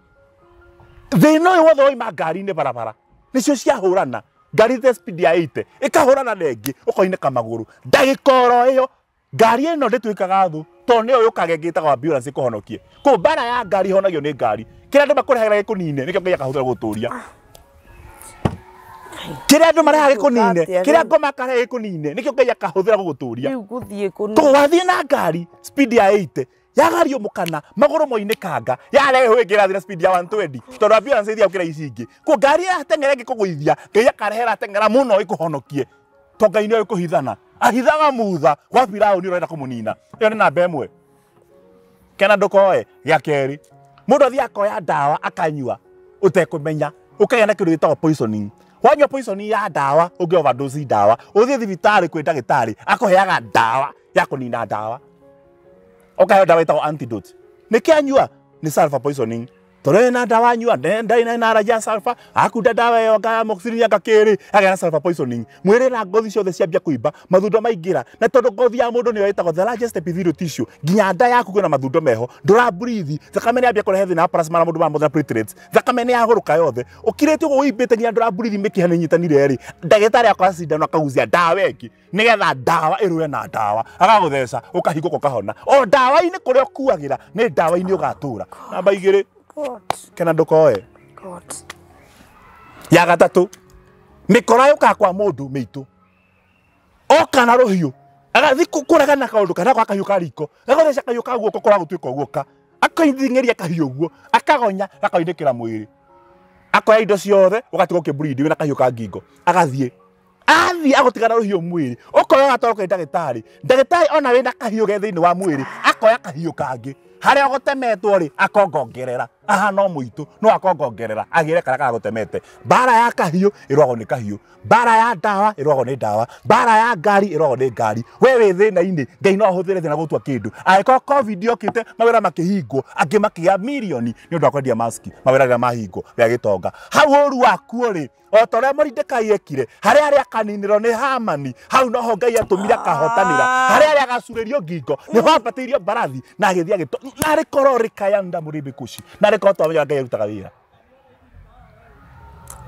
Thĩna ũyũ wothe waima ngari-inĩ barabara nĩcio ciahũrana ngari the speed ya 80 ĩkahũrana na ĩngĩ ũkoinĩka magũrũ. Ndagĩka oro ĩyo ngari ĩno ndĩtuĩkaga thũ tondũ nĩyo yũkaga ĩngĩ ĩtagwo ambulance ĩkũhonokie. Kũu mbara ya ngari ĩhonagio nĩ ngari. Kĩrĩa andũ makũrehagĩra gĩkũnine nĩkĩo Ngai akahũthĩra gũgũtũria. Kĩrĩa andũ marehaga gĩkũnine kĩrĩa ngoma akarehe gĩkũnine nĩkĩo Ngai akahũthĩra gũgũtũria. Rĩu gũthiĩ kũna. Koguo wathiĩ na ngari speed ya 80 yagario mũkana magũrũ moinĩkanga yarehwo ĩngĩ ĩrathiĩ na speed ya 120 tondũ ambulance ĩthiaga gũkĩra ici ingĩ. Koguo ngari yateng'era ĩngĩkũgũithia Ngai akarehera ateng'era mũno ĩkũhonokie. Tondũ Ngai nĩoĩ kũhithana. Ahithaga Mutha wa Firaũni ũrenda kũmũnina. Ĩyo nĩ namba ĩmwe. Kena ndũkoe gĩa kerĩ. Mũndũ athiĩ akoya ndawa akanyua ũtekũmenya ũkagĩa na kĩndũ gĩtagwo poisoning. Wanyua poisoning ya ndawa ũngĩ overdose ndawa ũthiĩ thibitarĩ kwĩ ndagĩtarĩ akũheaga ndawa ya kũnina ndawa. Ũkaheo ndawa ĩtagwo antidote. Nĩkĩ anyua? Nĩ sulfur poisoning. Tondũ ena ndawa anyua ndarĩ na allergy ya sulfur akunda ndawa ĩyo anga amoxicillin anga kĩrĩ agĩa na sulfur poisoning. Mwĩrĩ na ngothi ciothe ciambia kũimba mathundo maingĩra na tondũ ngothi ya mũndũ nĩyo ĩtagwo the largest epithelial tissue nginya nda yaku kwĩna mathundo meho ndũra breathe thakame nĩ yambia kũrehe thĩna wa plasma na mũndũ wa mothe na platelets thakame nĩ yagũrũka yothe ũkirĩte ũguo ũimbĩte nginya ndũra breathe mĩkiha nĩ ĩnyitanire rĩ ndagĩtarĩ akoya cindano akagucia ndawa ĩngĩ nĩgetha ndawa ĩrũe na ndawa agagũtheca ũkahingũka ũkahona o ndawa-inĩ kũrĩa ũkuagĩra nĩ ndawa-inĩ ũgatũra. Namba igĩrĩ kena ndũkoe. Ya gatatũ mĩkora yũkaga kwa mũndũ mĩitũ oka na rũhiũ agathiĩ kũregana kaũndũ kana gwa kahiũ ka riko gagatheca kahiũ ka guoko kũrĩa gũtuĩka ũguo ka akaithing'ĩria kahiũ ũguo akagonya gakainĩkĩra mwĩrĩ akoya indo ciothe ũgatigwo ũkĩbleed wĩna kahiũ ka ngingo agathiĩ athiĩ agũtigana rũhiũ mwĩrĩ ũkoya ũgatwarwo kwĩ ndagĩtarĩ ndagĩtarĩ ona wĩna kahiũ ge thĩinĩ wa mwĩrĩ akoya kahiũ kangĩ harĩa ũgũtemetwo rĩ akongongerera aha no mũitũ no akongongerera agĩre karĩa karagũtemete. Mbara ya kahiũ ĩrũagwo nĩ kahiũ, mbara ya ndawa ĩrũagwo nĩ ndawa, mbara ya ngari ĩrũagwo nĩ ngari. We wĩ thĩna-inĩ Ngai no ahũthĩre thĩna gũtua kĩndũ. Angĩkorwo COVID yokĩte mawĩra makĩhingwo angĩ makĩgĩa mirioni nĩ ũndũ wa kwendia maski mawĩra rĩrĩa mahingwo gĩa gĩtonga. Hau ũru wakuo rĩ o ta ũrĩa Moridekai ekire harĩa arĩa akaninĩrwo nĩ Hamani hau noho Ngai atũmire akahotanĩra harĩa arĩa agacurĩrio ngingo nĩho ambatĩirio mbarathi na agĩthiĩ agĩto narĩ korwo rĩkayanda mũrĩmbi kuci narĩ korwo twamenya Ngai arutaga wĩra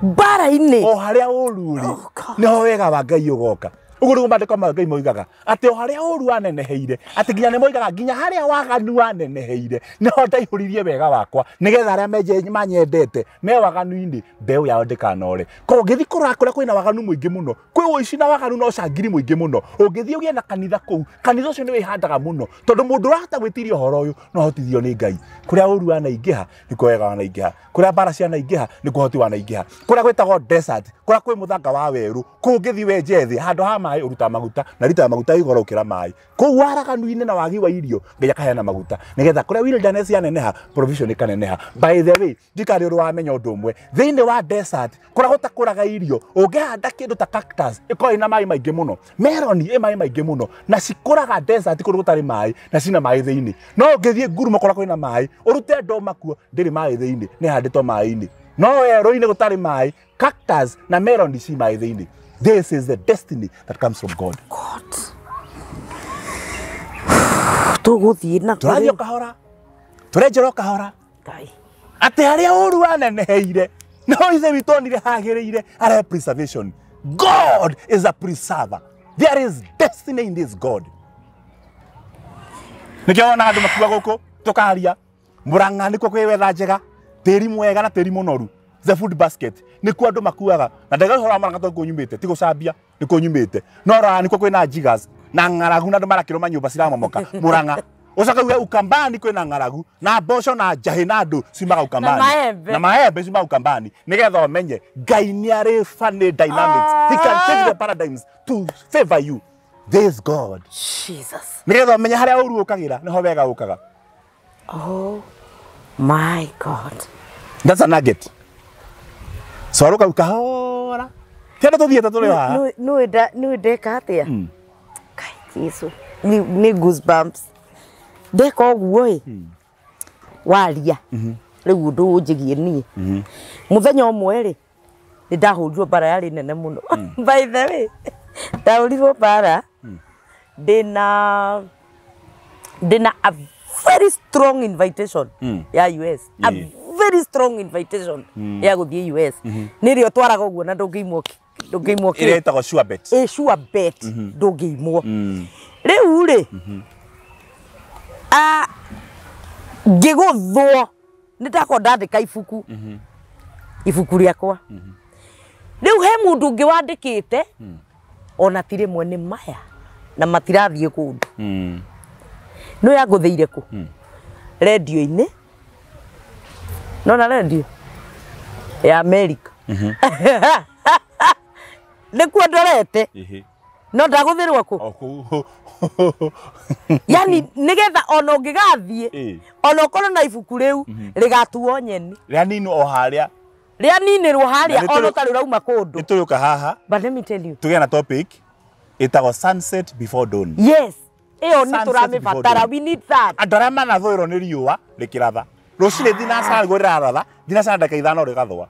mbara-inĩ o harĩa ũru rĩ nĩho wega wa Ngai ũgoka. Ũguo nĩguo maandĩko ma Ngai moigaga atĩ o harĩa ũru waneneheire, atĩ nginya nĩ moigaga nginya harĩa waganu waneneheire nĩho ndaihũririe wega wakwa, nĩgetha arĩa manyendete me waganu-inĩ mbeũ yao ndĩkanore. Koguo ũngĩthiĩ kũrora kũrĩa kwĩna waganu mũingĩ mũno, kwĩ ũici na waganu na ũcangiri mũingĩ mũno, ũngĩthiĩ ũgĩe na kanitha kũu, kanitha ũcio nĩ wĩhandaga mũno, tondũ mũndũ ũrahota gwĩtiria ũhoro ũyũ no ahotithio nĩ Ngai. Kũrĩa ũru wanaingĩha nĩkuo wega wanaingĩha, kũrĩa mbara cianaingĩha nĩkuo ũhoti wanaingĩha, kũrĩa gwĩtagwo desert, kũrĩa kwĩ mũthanga wa werũ, kũu ũngĩthiĩ wenje thĩ handũ ha maĩ ũrutaga maguta, na rita ya maguta igoro ũkĩra maĩ. Kũu waraganu-inĩ na wagi wa irio Ngai akaheana maguta nĩgetha kũrĩa wilderness yaneneha provision ĩkaneneha. By the way, ndikarĩ ũrĩ wamenya ũndũ ũmwe, thĩinĩ wa desert kũrĩa gũtakũraga irio, ũngĩhanda kĩndũ ta cactus ĩkoragwo ĩna maĩ maingĩ mũno, melon ĩ maĩ maingĩ mũno, na cikũraga desert kũndũ gũtarĩ maĩ na cina maĩ thĩinĩ. No ũngĩthiĩ ngurumo kũrĩa kwĩna maĩ ũrute ndoma kuo ndĩrĩ maĩ thĩinĩ, nĩ ĩhandĩtwo maĩ-inĩ. No werũ-inĩ gũtarĩ maĩ, cactus na melon ci maĩ thĩinĩ. This is the destiny that comes from God. God. Tũgũthiĩ na tũrathiĩ o kahora, tũrenjera o kahora. Ngai. Atĩ harĩa ũru waneneheire no ithe witũ onire hagĩrĩire arehe preservation. God is a preserver. There is destiny in this God. Nĩkĩo wona andũ makiuga gũkũ tũkaria Murang'a nĩkuo kwĩ wetha njega, tĩri mwega na tĩri mũnoru, the food basket nĩkuo andũ makuaga. Na ndaiga ũhoro wa Murang'a tondũ nyumĩte, ti gũcambia, nĩkuo nyumĩte. No rora nĩkuo kwĩna jiggers na ng'aragu na andũ marakĩrwo manyũmba ciramomoka Murang'a. Ũcoke uge Ukambani kwĩna ng'aragu na mboco na njahĩ na andũ ciumaga Ukambani na maembe, na maembe ciumaga Ukambani, nĩgetha ũmenye Ngai nĩ arĩ funny dynamics. He can change the paradigms to favor you. This God. Jesus. Nĩgetha ũmenye harĩa ũru ũkagĩra nĩho wega ũkaga. Oh my God. That's a nugget. So aruka ukahora. Ti andũ tũthiĩte tũrĩ o haha. Nĩ ndeka atĩa? Kai Jesu. Nĩ goosebumps. Ndeka ũguo ĩ. Waria. Rĩu ũndũ ũnjĩgie niĩ. Mũthenya ũmwe rĩ, nĩ ndahũrirwo mbara yarĩ nene mũno. By the way, ndahũrirwo mbara ndĩna a very strong invitation ya US. A very strong invitation ya gũthiĩ US. Nĩrĩo twaraga ũguo na ndũngĩimwo ndũngĩimwo kĩ. Ĩrĩa ĩtagwo sure bet. Ĩ sure bet ndũngĩimwo. Rĩu rĩ, ngĩgũthwo nĩ ndakorwo ndandĩka ibuku. Ibuku rĩakwa. Rĩu he mũndũ ũngĩ wandĩkĩte ona ti rĩmwe nĩ maya na matirathiĩ kũndũ. No yangũthĩire kũ? Radio-inĩ. Nona radio ya America. Nĩkuo ndorete. No ndagũthĩrwo kũ? Yani nĩgetha ona ũngĩgathiĩ ona ũkorwo na ibuku rĩu rĩgatuo nyeni. Rĩaninwo o harĩa. Rĩaninĩrwo harĩa ona ũtarĩ ũrauma kũndũ. Nĩtũrĩũka haha. But let me tell you. Tũgĩe na topic ĩtagwo sunset before dawn. Yes. Ĩyo nĩ tũramĩbatara, we need that. Andũ arĩa manathũĩrwo nĩ riũa rĩkĩratha. Rũcinĩ thinacara nĩguo rĩraratha, thinacara ndagĩka 5 rĩgathũa.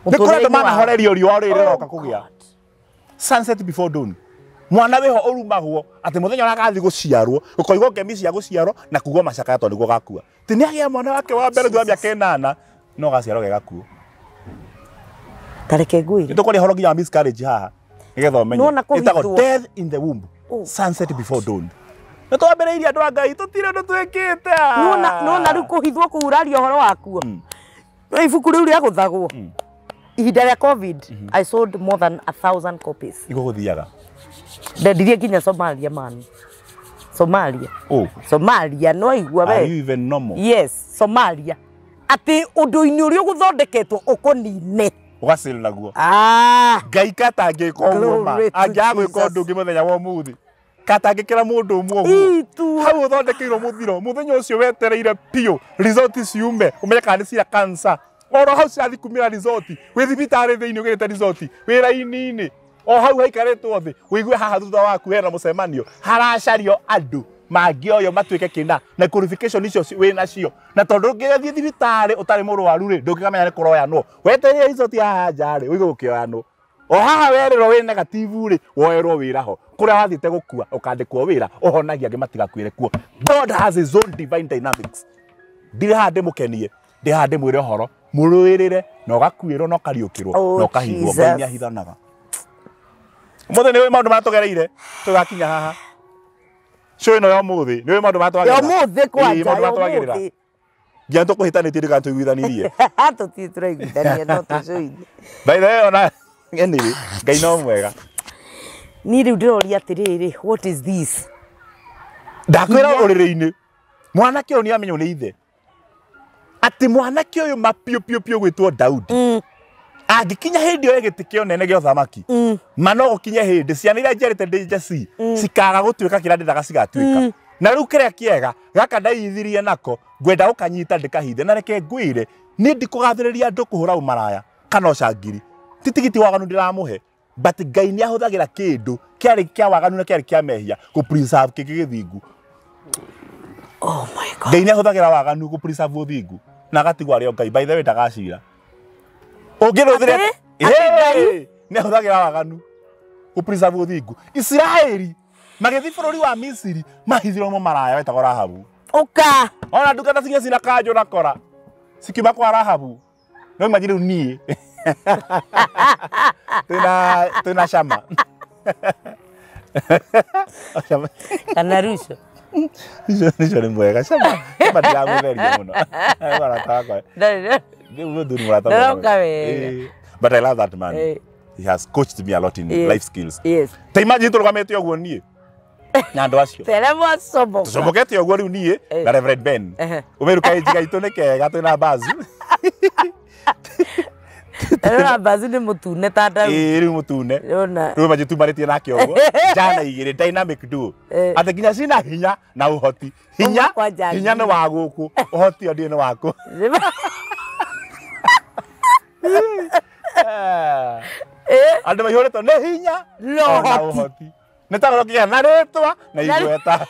Nĩ kũrĩ andũ manahorerio riũa rĩrĩ rĩroka kũgĩa. Sunset before dawn. Mwana wĩho ũrumagwo atĩ mũthenya ũrĩa agathiĩ gũciarwo, ũkoigwo ngemi cia gũciarwo na kugwo macakaya tondũ nĩguo gakua. Ti nĩagĩa mwana wake wa mbere thutha wa mĩaka 8 no gaciarwo ge gakuo. Ta reke ngwĩre. Nĩtũkwaria ũhoro nginya wa miscarriage haha nĩgetha ũmenye. Ĩtagwo death in the womb. Sunset before dawn. Nĩ twambĩrĩirie andũ a Ngai tũtirĩ ũndũ twĩkĩte. Nona rĩu kũhithwo kũu ũraria ũhoro wakuo. Ibuku rĩu rĩa gũthagwo. Ihinda rĩa COVID, I sold more than 1,000 copies. Nĩguo gũthiaga. Ndendirie nginya Somalia man. Somalia. Oh. Somalia no igua we. Are you even normal? Yes, Somalia. Atĩ ũndũ-inĩ ũrĩa ũgũthondeketwo ũkũnine. Ũgacĩra naguo. Ngai katangĩka ũguo ma. Angĩaga gwĩka ũndũ ũngĩ mũthenya wa ũmũthĩ. Katangĩkĩra mũndũ ũmwe ũguo. Hau ũthondekeirwo mũthiro. Mũthenya ũcio wetereire biũ result ciume ũmenye kana nĩ cia cancer. Oro hau cirathiĩ kumĩra result. Wĩ thibitarĩ thĩinĩ ũgĩrĩte result. Wĩ raini-inĩ. O hau haikarĩtwo thĩ ũigue haha thutha waku hena mũcemanio haracario andũ mangĩoywo matuĩke kĩna na qualification icio wĩ nacio na tondũ ũngĩthiĩ thibitarĩ ũtarĩ mũrwaru rĩ ndũngĩkamenya nĩ kũroyanwo wetereire result ya haha nja rĩ ũigue gũkĩoyanwo o haha werĩrwo wĩ negative rĩ woerwo wĩra ho kũrĩa wathiĩte gũkua ũkandĩkwo wĩra ũhonagia angĩ matigakuĩre kuo. God has his own divine dynamics. Ndirĩ haha ndĩmũkenie, ndĩ haha ndĩmwĩre ũhoro mũrũĩrĩre na ũgakuĩrwo na ũkariũkĩrwo na ũkahithwo. Ngai nĩahithanaga. Ũmũthĩ nĩ ũĩ maũndũ marĩa tũgereire tũgakinya haha. Show ĩno ya ũmũthĩ nĩ ũĩ maũndũ marĩa Ya twagĩrĩra. ũmũthĩ kwanja, maũndũ ya marĩa twagĩrĩra. ũmũthĩ. Nginya tũkũhĩtanĩtie ndĩga tũiguithanirie. Tũtirĩ tũraiguithania no tũcũine. By the way, ona anyway, Ngai no mwega. Niĩ rĩu ndĩroria atĩrĩrĩ, what is this? Ndakwĩra ũrĩrĩ-inĩ mwanake ũyũ nĩ amenywo nĩ ithe atĩ mwanake ũyũ ma piũ piũ piũ gwĩtwo Daudi angĩkinya hĩndĩ ĩyo gĩtĩ kĩa ũnene gĩa ũthamaki ma no gũkinye hĩndĩ ciana iria njiarĩte ndĩ Jesii cikaga gũtuĩka kĩrĩa ndĩndaga cigatuĩka. Na rĩu kĩrĩa kĩega gaka ndaithirie nako ngwenda gũkanyita ndĩkahithe. Na reke ngwĩre niĩ ndikũgathĩrĩria andũ kũhũra ũmaraya kana ũcangiri, ti tigiti waganu ndĩramũhe, but Ngai nĩ ahũthagĩra kĩndũ kĩarĩ kĩa waganu na kĩarĩ kĩa mehia kũ preserve kĩngĩ gĩthingu. Oh my God. Ngai nĩ ahũthagĩra waganu kũ preserve ũthingu na agatigwo arĩ o Ngai. By the way, ndagacira ũngĩrũthĩre Atĩ nĩ ahũthagĩra waganu kũ preserve ũthingu. Isiraeli magĩthiĩ bũrũri wa Misiri mahithirwo mũmaraya wetagwo Rahabu. Ũka. Ona ndungata cinya cina kanjũ na kora cikiuma kwa Rahabu. No imagine rĩu niĩ twĩna cama. Kana ruco. Nicio nĩ mwega cama. Cama ndiramũtheria mũno. Mũrata wakwa. Nĩ mũthuri mũrata mwega. Ndaroka wega. But I love that man. He has coached me a lot in life skills. Yes. Ta imagine tũrũgamĩte ũguo niĩ na andũ acio. Tere mwacomoka. Tũcomokete ũguo rĩu niĩ na Reverend Ben. Ũmeru kaĩnji gaitũ nĩ kega twĩna bazu. Rora bazu nĩ mũtune ta Daudi. Ĩĩ rĩu mũtune. Rona. Rĩu imagine tumarĩtie nake ũguo. Njana igĩrĩ dynamic duo. Atĩ nginya cina hinya na ũhoti. Hinya hinya nĩ wa gũkũ, ũhoti o ndiĩ nĩ waku. Andũ maihũrĩtwo nĩ hinya na ũhoti. Nĩ ta gũkĩgĩa na rĩtwa na igweta.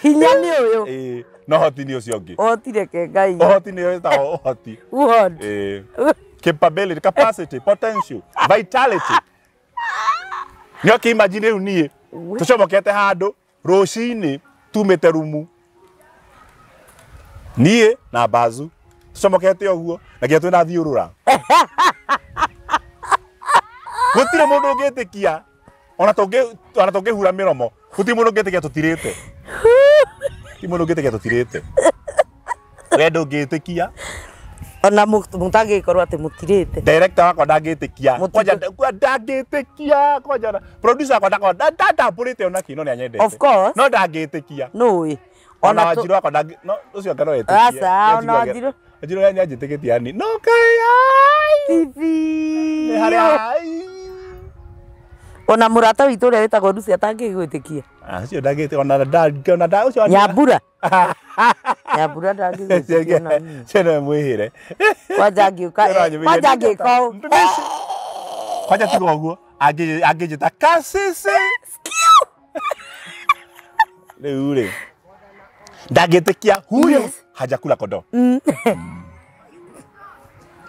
Hinya nĩ ũyũ. Ĩĩ, no ũhoti nĩ ũcio ũngĩ. Ũhoti reke Ngai. Ũhoti nĩ wĩtagwo ũhoti. Ũhoti. Ĩĩ. Capability, capacity, potential, vitality. Nĩ ũkĩ imagine rĩu niĩ tũcomokete handũ rũcinĩ tumĩte rumu. Niĩ na bazu tũcomokete ũguo na nginya twĩna thiũrũra. Gũtirĩ mũndũ ũngĩtĩkia ona tũngĩhura mĩromo gũtirĩ mũndũ ũngĩtĩkia tũtirĩte. Gũtirĩ mũndũ ũngĩtĩkia tũtirĩte. We ndũngĩtĩkia. Ona mũtangĩkorwo atĩ mũtirĩte. Director wakwa ndangĩtĩkia. Kwanja ndangĩtĩkia kwanja producer wakwa ndakwa ndambũrĩte ona kĩ no nĩ anyendete. Of course. No ndangĩtĩkia. Nũĩ. Ona Wanjiru wakwa ndangĩ no ũcio anga no etĩkie. Aca ona Wanjiru. Wanjiru nĩ anjĩtĩkĩtie yani. No kai ai. Bibi. Harĩa ai. Ona mũrata witũ ũrĩa wĩtagwo Lucy atangĩgwĩtĩkia. Acio ndangĩtĩkia ona ona nda ũcio. Nyambura. Nyambura ndangĩgwĩtĩkia na niĩ. Cio no mwĩhĩre. Kwanja angĩũka. Kwanja angĩka ũũ. Kwanja tiga ũguo angĩnjĩta kasisi. Rĩu rĩ ndangĩtĩkia huyo hajakula kondoo.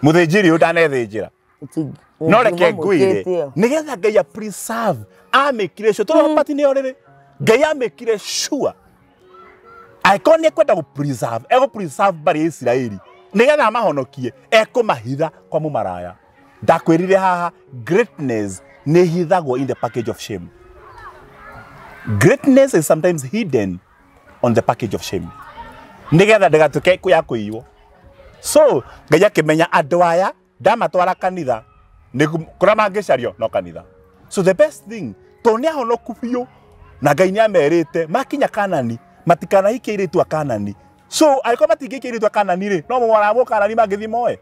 Mũthĩnjĩri ũyũ ndanethĩnjĩra. No reke ngwĩre nĩgetha Ngai a preserve amĩkire sure tondũ pati nĩyo rĩrĩ Ngai amĩkire sure angĩkorwo nĩ ekwenda gũ preserve egũ preserve mbarĩ ya Isiraeli nĩgetha amahonokie ekũmahitha kwa mũmaraya. Ndakwĩrire haha greatness nĩ hithagwo in the package of shame. Greatness is sometimes hidden on the package of shame nĩgetha ndĩgatuĩke ya kũiywo. So Ngai akĩmenya andũ aya ndamatwara kanitha kũrĩa mangĩcario no kanitha. So the best thing tondũ nĩ ahonoku biũ na Ngai nĩ amerite makinya Kanani matikanahikie airĩtu a Kanani. So angĩkorwo matingĩhikia airĩtu a Kanani rĩ no mũmaraya Mũkanani mangĩthiĩ moe.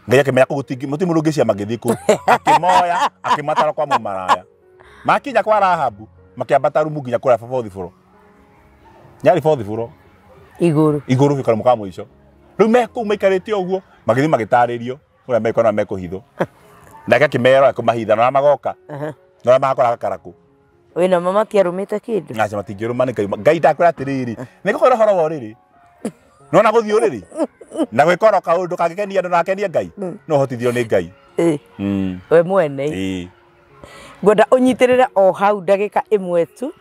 Ngai akĩmenya kũu gũtingĩ mũtirĩ mũndũ ũngĩcia mangĩthiĩ kũu. Akĩmoya akĩmatwara kwa mũmaraya. Makinya kwa Rahabu makĩambata rumu nginya kũrĩa fourth floor. Nyarĩ fourth floor. Igũrũ. Igũrũ biũ karamu ka mũico. Rĩu me kũu maikarĩte ũguo magĩthiĩ magĩtarĩrio ũrĩa mekona mekũhithwo. Nake akĩmera akĩmahitha na magoka. Na magakora gakarakũ. Wĩna mama matiarũmĩte kĩndũ. Aca matingĩrũma nĩ Ngai. Ngai ndakwĩra atĩrĩrĩ nĩ ngũkwĩra ũhoro wa ũrĩrĩ. Nĩwona gũthiĩ ũrĩrĩ na gwĩka oro kaũndũ kangĩkenia andũ na gakenie Ngai no ũhotithio nĩ Ngai. We mwene. Ngwenda ũnyitĩrĩre o hau ndagĩka ĩmwe tu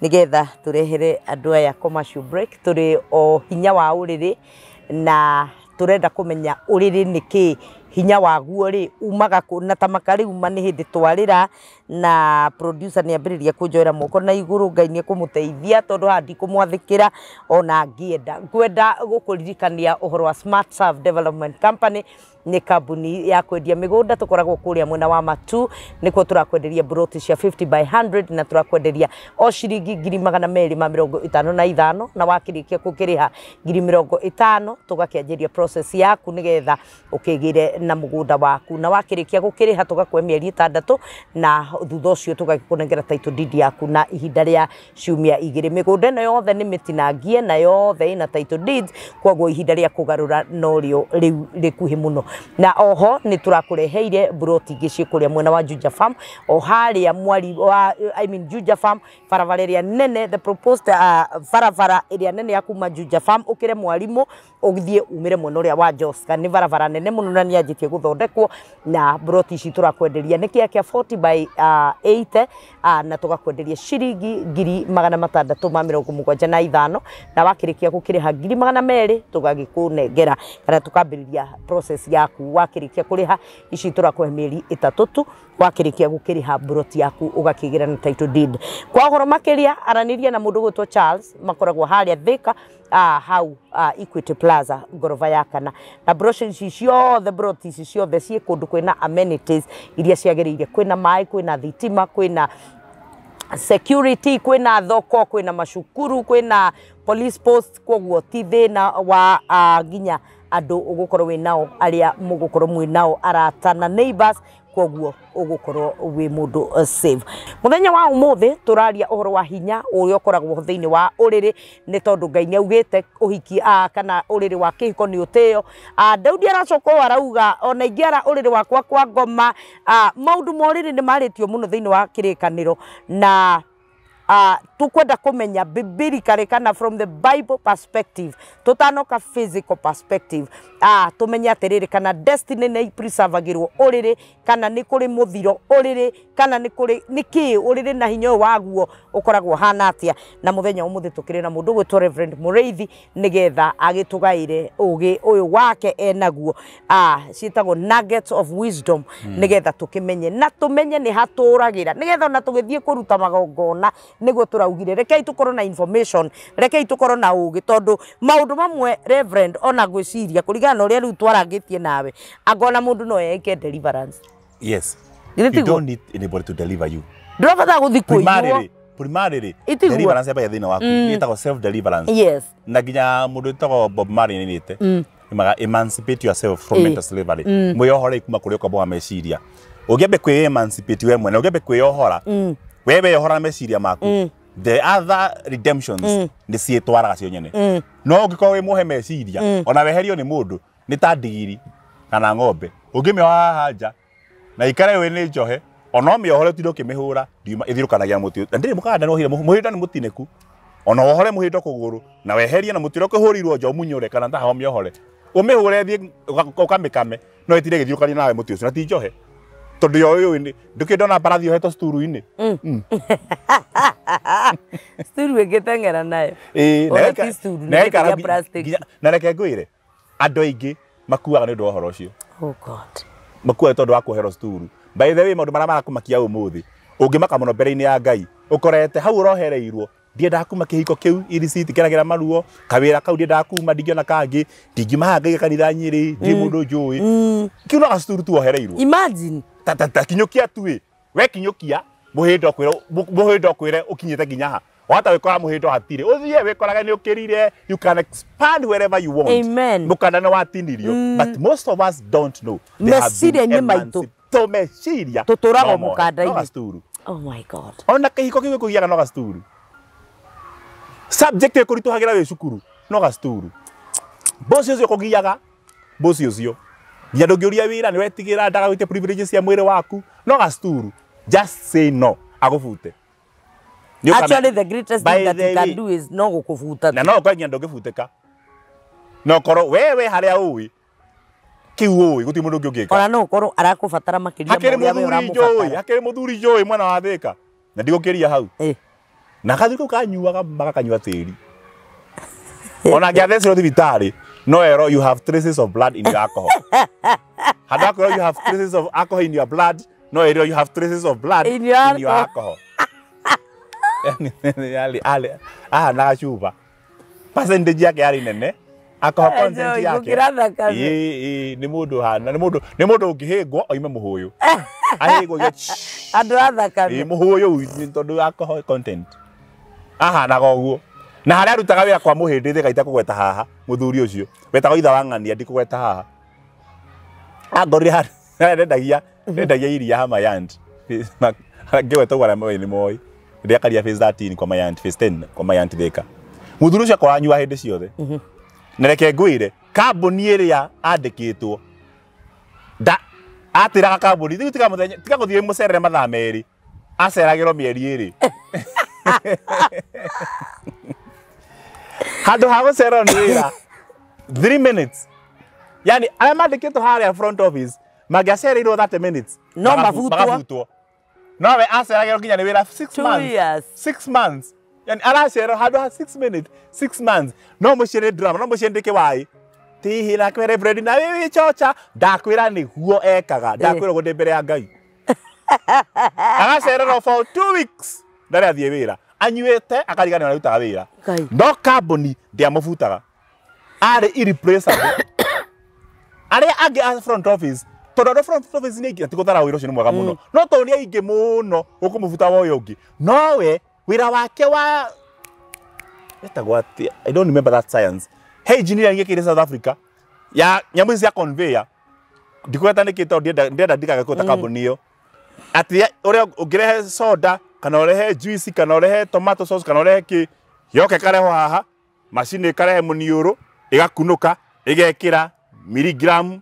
nĩgetha tũrehere andũ aya commercial break. Tũrĩ o hinya wa ũrĩrĩ na tũrenda kũmenya ũrĩrĩ nĩ kĩ. Hinya waguo rĩ umaga kũ? Na tamaka rĩu ma nĩ hĩndĩ twarĩra na producer nĩ ambĩrĩria kũnjoera moko na igũrũ. Ngai nĩ ekũmũteithia tondũ haha ndikũmwathĩkĩra ona ngĩenda. Ngwenda gũkũririkania ũhoro wa Smart Serve Development Company. Nĩ kambuni ya kwendia mĩgũnda, tũkoragwo kũrĩa mwena wa Matu, nĩkuo tũrakwenderia broti cia 50 by 100 na tũrakwenderia o ciringi 255,000, na wakĩrĩkia gũkĩrĩha 50,000 tũgakĩanjĩria process yaku nĩgetha ũkĩgĩre na mũgũnda waku, na wakĩrĩkia gũkĩrĩha tũgakũhe mĩeri 6 na thutha ũcio tũgakũnengera title deed yaku na ihinda rĩa ciumia 2. Mĩgũnda ĩno yothe nĩ mĩtinangie na yothe ĩna title deeds, koguo ihinda rĩa kũgarũra norĩo rĩu rĩkuhĩ mũno. Na oho nĩ tũrakũreheire broti ingĩ ciĩ kũrĩa mwena wa Juja Farm, o harĩa mwari wa, I mean Juja Farm, barabara ĩrĩa nene, the proposed barabara ĩrĩa nene ya kuma Juja Farm ũkĩre Mwarimũ ũthiĩ umĩre mwena ũrĩa wa Joska. Nĩ barabara nene mũno na nĩ yanjĩtie gũthondekwo, na broti ici tũrakwenderia nĩ kĩa kĩa 40 by 80 na tũgakwenderia ciringi 675,000, na wakĩrĩkia gũkĩrĩha 200,000 tũgagĩkũnengera kana tũkambĩrĩria process yaku. Wakĩrĩkia kũrĩha ici tũrakũhe mĩeri 3 tu, wakĩrĩkia gũkĩrĩha broti yaku ũgakĩgĩra na title deed. Kwa ũhoro makĩria aranĩria na mũndũ gwĩtwo Charles, makoragwo harĩa Thika, hau Equity Plaza ngoroba ya kana. Na broti ici ciothe ciĩ kũndũ kwĩna amenities iria ciagĩrĩire, kwĩna maĩ, kwĩna thitima, kwĩna security, kwĩna thoko, kwĩna macukuru, kwĩna police post, koguo ti thĩna wa nginya andũ ũgũkorwo wĩ nao arĩa mũgũkorwo mwĩ nao arata na neighbors, koguo ũgũkorwo wĩ mũndũ safe. Mũthenya wa ũmũthĩ tũraria ũhoro wa hinya ũrĩa ũkoragwo thĩinĩ wa ũrĩrĩ, nĩ tondũ Ngai nĩ augĩte ũhiki kana ũrĩrĩ wa kĩhiko nĩ ũtĩo. Daudi aracoka arauga ona ingĩara ũrĩrĩ wakwa kwa ngoma. Maũndũ ma ũrĩrĩ nĩ marĩtio mũno thĩinĩ wa kĩrĩkanĩro, na tukwenda kũmenya biblically kana from the Bible perspective, tutanoka physical perspective, tumenye atĩrĩrĩ kana destiny nĩ preservagĩrwo ũrĩrĩ, kana nĩ kũrĩ mũthiro ũrĩrĩ, kana nĩ kũrĩ nĩkĩ ũrĩrĩ na hinya ũyũ waguo ũkoragwo hana atĩa. Na mũthenya ũmũthĩ tũkĩrĩ na mũndũ gwĩtwo Reverend Mũrĩithi nĩgetha agĩtũgaĩre ũgĩ ũyũ wake enaguo, ciĩtagwo nuggets of wisdom, nĩgetha tũkĩmenye na tũmenye nĩ hatũragĩra, nĩgetha ona tũgĩthiĩ kũruta magongona nĩguo tũraugire rekei tũkorwo na information, rekei tũkorwo na ũgĩ, tondũ maũndũ mamwe Reverend ona ngwĩciria kũringana na ũrĩa rĩu twarangĩtie nawe, angona mũndũ no eke deliverance. Yes. You don't need anybody to deliver you. Ndũrabatara gũthiĩ kũiywo. Primarily deliverance ya thĩna waku ĩtagwo self deliverance. Yes. Na nginya mũndũ wĩtagwo Bob Marley nĩnĩte imaga emancipate yourself from mental slavery. Mwĩyohore kuma kũrĩ ũkombo wa meciria. Ũngĩambe kwĩ emancipate we mwene, ũngĩambe kwĩyohora, wewe yohora meciria maku, the other redemptions nĩ ciĩtwaraga cio nyene. No ũngĩkorwo wĩ muohe meciria, ona weherio nĩ mũndũ, nĩ ta ndigiri kana ng'ombe, ũngĩmĩoha haha nja na ikare wĩ nĩ njohe, ona ũmĩohore ũtinde ũkĩmĩhũra, ĩthirũkanagia mũtĩ. Na ndĩrĩ mũkanda nĩ wohire mũhĩndo nĩ mũtinĩku, ona wohore mũhĩndo kũgũrũ na weherie na mũtĩ ũrĩa ũkĩhũrirwo nja ũmunyũre kana taha ũmĩohore, ũmĩhũre ĩthiĩ ũkamĩkame, no ĩtinde ĩgĩthiũkania nawe mũtĩ ũcio na ti njohe, tondũ yo ũyũ ndũkĩndona mbarathi yohetwo sturu-inĩ. Sturu ĩngĩteng'era nayo. Na reke ngwĩre, andũ aingĩ makuaga nĩ ũndũ wa ũhoro ũcio. Oh God. Makuaga tondũ wa kuoherwo sturu. By the way, maũndũ marĩa marakũmakia ũmũthĩ, ũngĩmaka mũno mbere-inĩ ya Ngai, ũkorete hau ũrohereirwo, ndiendaga kuma kĩhiko kĩu, irisiti kĩragĩra maruo, kawĩra kau ndiendaga kuma, ndingĩona kangĩ, ndingiuma haha ngaiga kanitha Nyĩrĩ, ndirĩ mũndũ njũĩ. Kĩu no gacuturu tu wohereirwo. Imagine. Ta kinyũkia tu ĩ, we kinyũkia, mũhĩndo ũkwĩre ũkinyĩte nginya ha. Wahota wĩkora mũhĩndo hatirĩ, ũthiĩ wĩkorage nĩ ũkĩrire, you can expand wherever you want. Amen. Mũkanda nĩ watinirio. But most of us don't know. Meciria-inĩ maitũ. To meciria. Tũtũraga mũkanda-inĩ. No gacuturu. Oh my God. Ona kĩhiko kĩu gĩkũgiaga no gacuturu. Subject ĩkũritũhagĩra wĩ cukuru no gacuturu. Bosi ũcio ũkũgiaga, bosi ũcio. Nginya ndũngĩũria wĩra nĩ wetigĩra ndagagwĩtie privileges cia mwĩrĩ waku no gacuturu. Just say no, agũbute. Actually the greatest thing that you can do is no gũkũbuta. Na no ũkorwo nginya ndũngĩbutĩka. No ũkorwo wewe harĩa ũĩ kĩu ũĩ gũtirĩ mũndũ ũngĩ ũngĩka. Ona no ũkorwo arakũbatara makĩria ma ũrĩa we ũramũbatara. Hakĩrĩ mũthuri njũĩ mwena wa Thĩka na ndigũkĩria hau. Na gathuri kau kanyuaga magakanyua tĩri. Ona angĩathecirwo thibitarĩ no erwo you have traces of blood in your alcohol. Handũ ha kwĩrwo you have traces of alcohol in your blood, no ĩrwo you have traces of blood In your in your alcohol. Yani ale ahanaga cuba. Percentage yake yarĩ nene. Alcohol content yake. Gũkĩra thakame. Ĩĩ, nĩ mũndũ hana, nĩ mũndũ ũngĩhĩngwo oime mũhũyũ. Ahĩngwo gĩa Andũ a thakame. Ĩĩ, mũhũyũ nĩ tondũ alcohol content. Ahanaga ũguo. Na harĩa arutaga wĩra kwa mũhĩndĩ thĩ gaita kũgweta haha, mũthuri ũcio. Wetagwo itha wa ng'ania ndikũgweta haha. Angorire harĩa ndendagia iria ha Mayant. Ngĩgweta ũguo arĩa moĩ nĩ moĩ. Ndĩakaria phase 13 kwa Mayant, phase 10 kwa Mayant Thika. Mũthuri ũcio akorwo anyua hĩndĩ ciothe. Na reke ngwĩre, kambuni ĩrĩa andĩkĩtwo nda atĩraga kambuni rĩu tiga mũthenya tiga gũthiĩ mũcerere mathaa merĩ, aceragĩrwo mĩeri ĩrĩ. Handũ ha gũcererwo nĩ wĩra 3 minutes, yani arĩa mandĩkĩtwo harĩa front office mangĩacereirwo 30 minutes No mabutwo. Nowe aceragĩrwo nginya nĩ wĩra 6 2 months. years. 6 months. Yani aracererwo handũ ha 6 minutes, 6 months. No mũciĩ nĩ drama, no mũciĩ ndĩkĩ waĩ. Tihi na kwere bread na wĩ chocha ndakwĩra nĩguo ekaga, ndakwĩra ũguo ndĩ mbere ya Ngai. Agacererwo for 2 weeks ndarĩ athiĩ wĩra, anyuĩte akariganĩrwo nĩ arutaga wĩra. Ngai. No kambuni ndĩamũbutaga, arĩ irreplaceable. Arĩa angĩ a front office, tondũ andũ a front office nĩ aingĩ, ti gũthara wĩra ũcio nĩ mwega mũno, no tondũ nĩ aingĩ mũno ũkũmũbuta wa ũyũ ũngĩ, nowe wĩra wake wa etagwo atĩa, I don't remember that science. He engineering ĩkĩire South Africa ya nyamũ ici cia conveyor, ndikweta nĩkĩ tondũ ndienda ndikage kũgweta kambuni ĩyo, atĩ ũrĩa ũngĩrehe soda kana ũrehe juice kana ũrehe tomato sauce kana ũrehe kĩ, yoke ĩkarehwo haha, macini ĩkarehe mũniũrũ ĩgakunũka ĩgekĩra miligramu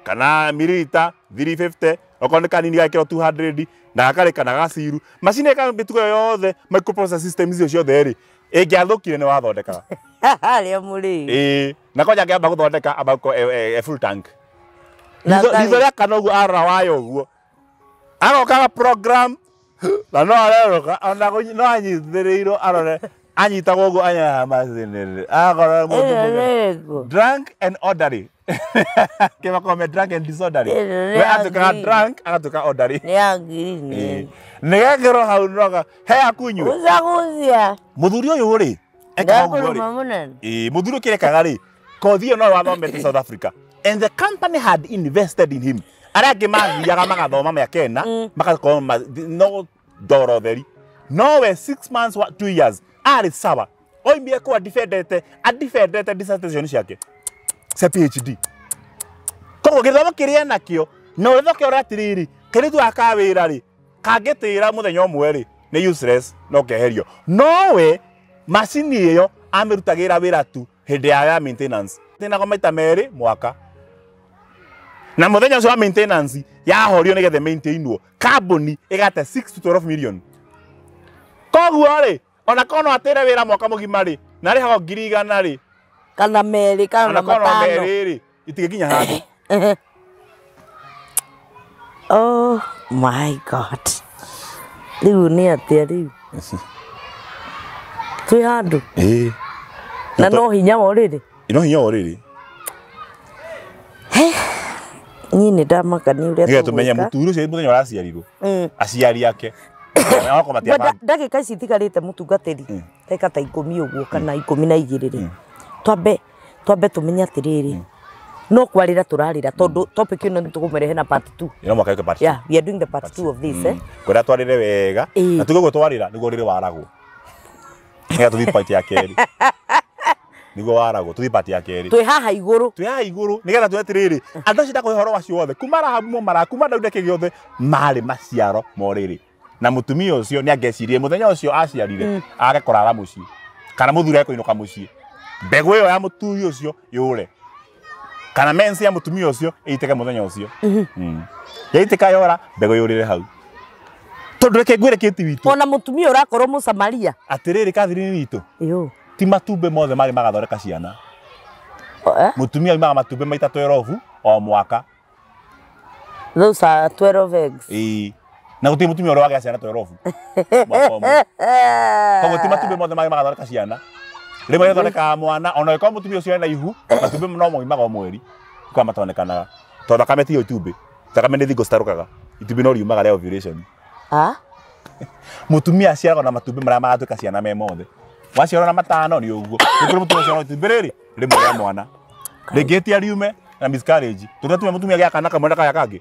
kana mililita 350, okorwo nĩ kanini gagekĩrwo 200 na gakarĩka na gaciru. Macini ĩka mĩtugo ĩyo yothe, microprocessor system icio ciothe rĩ, ĩngĩathũkire nĩ wathondekaga. Harĩa mũrĩ. Ĩĩ, na kwanja angĩamba gũthondeka amba gũkorwo e full tank. Na Ritho rĩa kana ũguo arora waya ũguo, arokaga program na no arerũka ona no anyitĩrĩirwo arore, anyitagwo ũguo anyaha macini akorwo mũndũ Ĩno mũgima. nĩ ĩrĩkũ? Drunk and orderly. Kĩmakome drunk and disorderly. Ĩno nĩ We ya atuĩkaga green. drunk agatuĩka orderly. Nĩ ya green. Nĩgekĩrwo hau noga he akunyue. Gucagucia. Mũthuri ũyũ rĩ ekaga ũguo rĩ. Ndakũruma mũnene. Ĩĩ, mũthuri ũyũ kĩrekaga rĩ, kothi ĩyo no wathomete South Africa and the company had invested in him. Arĩa angĩ mathiaga magathoma mĩaka ĩna magakorwo no ndoro theri, nowe 6 months 2 years arĩ sawa. Oimire kũu adefendete dissertation ciake cia PhD. Koguo gĩthomo kĩrĩa enakĩo na ũrĩa ũkĩora atĩrĩrĩ, kairĩtu gaka ka wĩra rĩ kangĩtĩra mũthenya ũmwe rĩ nĩ useless no keherio. Nowe macini ĩyo amĩrutagĩra wĩra tu hĩndĩ ya maintenance, tĩnagwo maita merĩ mwaka, na mũthenya ũcio wa maintenance yahorio nĩgetha maintainwo, kambuni ĩgate 6 to 12 million. Koguo rĩ ona korwo no atĩre wĩra mwaka mũgima rĩ na arĩhagwo 100,000 rĩ Kana merĩ kana ona korwo no matano. merĩ rĩ itigĩkinya handũ. Oh my God. Rĩu nĩ atĩa rĩu? Twĩ handũ. Ĩĩ. Na no hinya wa ũrĩrĩ. No hinya wa ũrĩrĩ. Niĩ nĩ ndamaka nĩ ũrĩa Nĩgetha tũmenye tũgwĩka. mũturi ũcio mũthenya ũraciarirwo. Aciari ake. Okorwo matiabanga. Ndagĩka ici itigarĩte mũtungatĩri, ndagĩka ta 10 ũguo kana 12 rĩ, twambe tũmenye atĩrĩrĩ, no kwarĩra tũrarĩra tondũ topic ĩno nĩ tũkũmĩrehe na part 2. Ĩno mwaka ĩke part 2. Yeah, we are doing the part 2 of this, eh. Kwenda twarĩre wega na tuge ũguo twarĩra nĩguo ũrĩrĩ waragwo. Nĩgetha tũthiĩ part ya kerĩ. Nĩguo waragwo tũthiĩ part ya kerĩ. Twĩ haha igũrũ. Twĩ haha igũrũ nĩgetha tuone atĩrĩrĩ, andũ acio ndakũhe ũhoro wacio wothe kuma Rahabu mũmara kuma Daudi kĩ gĩothe marĩ maciaro ma ũrĩrĩ. Na mũtumia ũcio nĩ angĩecirie mũthenya ũcio aciarire age kũrara mũciĩ kana mũthuri age kũinũka mũciĩ, mbegũ ĩyo ya mũturi ũcio yũre kana mensi ya mũtumia ũcio ĩitĩke mũthenya ũcio. Yaitĩka yora mbegũ yũrĩre hau. Tondũ reke ngwĩre kĩti witũ, Ona mũtumia ũrakorwo Mũsamaria. Atĩrĩrĩ Catherine witũ, Ĩyo. ti matumbĩ mothe marĩ magathondeka ciana. Eh? Mũtumia oimaga matumbĩ maita 12 o mwaka. Those are 12 eggs. Ĩĩ. Na gũtirĩ mũtumia ũrĩa wagĩa ciana 12 mwaka ũmwe. Koguo ti matumbĩ mothe marĩ magathondeka ciana. Rĩmwe rĩthondekaga mwana ona angĩkorwo mũtumia ũcio ena ihu, matumbĩ no moimaga o mweri kwa matonekanaga. Tondũ thakame tiyo itumbĩ. Thakame nĩ thingo citarũkaga. Itumbĩ no riumaga rĩa ovulation. Ah? Mũtumia aciaragwo na matumbĩ marĩa magatuĩka ciana me mothe. Waciarwo na matano nĩ ũguo. Nĩ kũrĩ mũtumia ũciaragwo itumbĩ rĩrĩ rĩmwe rĩa mwana. Rĩngĩtia riume na miscarriage. Tondũ mũtumia gĩa kana kamwe na kaya kangĩ.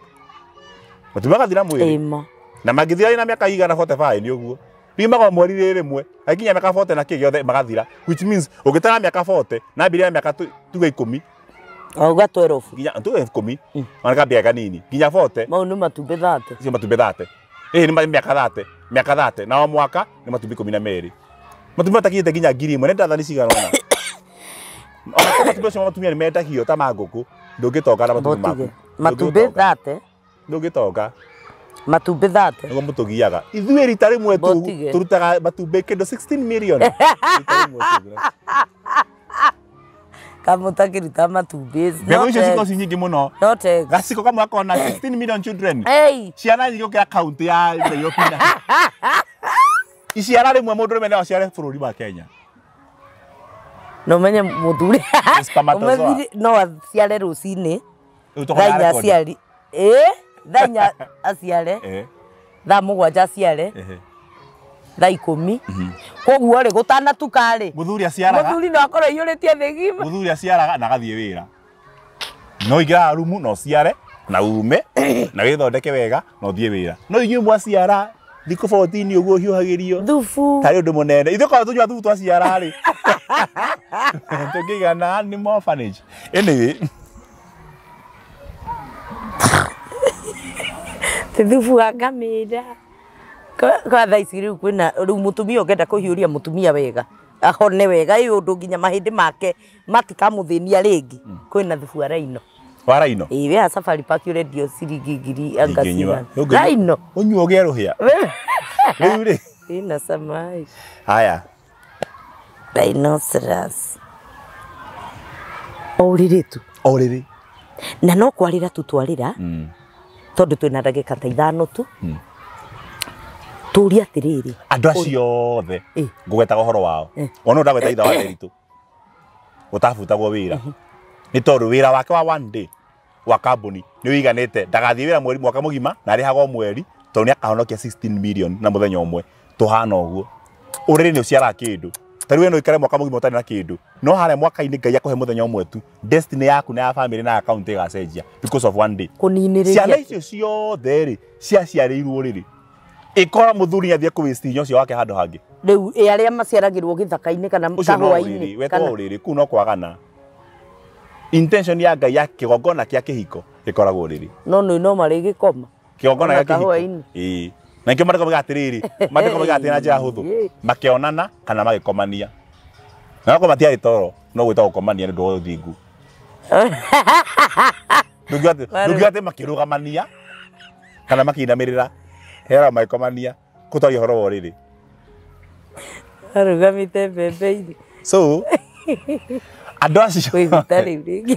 Matumbĩ magathira mwĩrĩ. Ĩma. Na mangĩthira na mĩaka igana 45 nĩ ũguo. Riumaga mweri rĩmwe. Akinya mĩaka 40 na kĩ gĩothe magathira. Which means ũngĩtara mĩaka 40 na ambĩrĩria mĩaka tuge 10. Auga 12. Nginya tuge 10. Ona kambia kanini. Nginya 40. Mau nĩ matumbĩ 30. Icio matumbĩ 30. Ĩĩ nĩ mĩaka 30. Mĩaka 30 na o mwaka nĩ matumbĩ 12. Matumbĩ matakinyĩte nginya 1000 nĩ ndathani cigana ũna. Ona korwo matumbĩ macio ma mũtumia nĩ mendagio ta ma ngũkũ, ndũngĩtonga na matumbĩ maku. Matumbĩ 30. Ndũngĩtonga. Matumbĩ 30. Nĩguo mũtũgiaga. Ithuĩ rita rĩmwe tũrutaga matumbĩ kĩndũ 16 million. Rita rĩmwe tu. Kamũtakĩruta matumbĩ. Mbegũ icio cikoragwo ci nyingĩ mũno. Gaciko kamwe gakona 16 million children. Ciana nyingĩ gũkĩra kaunti ya Nairobi. Iciara rĩmwe mũndũ ũrũme no aciare bũrũri wa Kenya. No menye mũthuri. No aciare rũcinĩ. Thaa inya aciari. Thaa inya aciare. Thaa mũgwanja aciare. Thaa 10. Koguo rĩ gũtanatuka rĩ. Mũthuri aciaraga. Mũthuri no akorwo aiyũrĩtie thĩ ng'ima. Mũthuri aciaraga na agathiĩ wĩra. No ingĩraga rumu no ũciare na ume na wĩthondeke wega na ũthiĩ wĩra. No inyuĩ mwaciara thikũ 14 ũguo hiũhagĩrio. Thubu. Tarĩ ũndũ mũnene. Ithuĩ korwo tũnyua thubu twaciara rĩ. Tũngĩigana nĩ orphanage. Anyway. Ti thubu wa ngamĩra. Kwa thaa ici rĩu kwĩna rĩu mũtumia ũngĩenda kũhiũria mũtumia wega ahone wega ĩ ũndũ nginya mahĩndĩ make matikamũthĩnia rĩngĩ kwĩna thubu wa raino. Wa raino? Ĩĩ wĩ haha Safari Park ũrendio ciringi ngiri anga cigana. Raino. Ũnyue ũgĩe rũhĩa. Rĩu rĩ. Ĩna cama ĩ. Haya. Rhinoceros. O ũrĩrĩ tu. O ũrĩrĩ. Na no kwarĩra tu twarĩra. Tondũ twĩna ndagĩka ta ithano tu. Tũrie atĩrĩrĩ. Andũ acio othe ngũgwetaga ũhoro wao. Ona ndagweta ithe wa Nderitu. Ũtabutagwo wĩra. Nĩ tondũ wĩra wake wa one day wa kambuni nĩ ũiganĩte ndagathiĩ wĩra mweri mwaka mũgima na arĩhagwo mweri tondũ nĩ akahonokia 16 million na mũthenya ũmwe. Tũhana ũguo. Ũrĩrĩ nĩ ũciaraga kĩndũ. Ta rĩu we no ũikare mwaka mũgima ũtarĩ na kĩndũ. No harĩa mwaka-inĩ Ngai akũhe mũthenya ũmwe tu. Destiny yaku na ya family na account ĩgacenjia because of one day. Kũninĩrĩria. Ciana icio ciothe rĩ ciaciarĩirwo rĩrĩ. Ikora mũthuri nĩ athiĩ kũ-waste hinya ũcio wake handũ hangĩ. Rĩu ĩ arĩa maciaragĩrwo gĩthaka-inĩ kana kahũa-inĩ. Wetwo ũrĩrĩ kũu no kwagana. Intention ya Ngai ya kĩgongona kĩa kĩhiko gĩkoragwo ũrĩrĩ. No nĩ no marĩ gĩkoma. Kĩgongona gĩa kĩhiko. Ĩĩ. Na nĩkĩo maandĩko moigaga atĩrĩrĩ, maandĩko moigaga atĩrĩ na njĩra hũthũ, makĩonana kana magĩkomania. Na okorwo matiarĩ toro, no gwĩtwo gũkomania nĩ ũndũ wa ũthingu. Ndũngiuga atĩ makĩrũgamania kana makĩinamĩrĩra. Hera magĩkomania kũtwaria ũhoro wa ũrĩrĩ. Arũgamĩte mbembe-inĩ. So andũ acio Wĩguta rĩu rĩngĩ.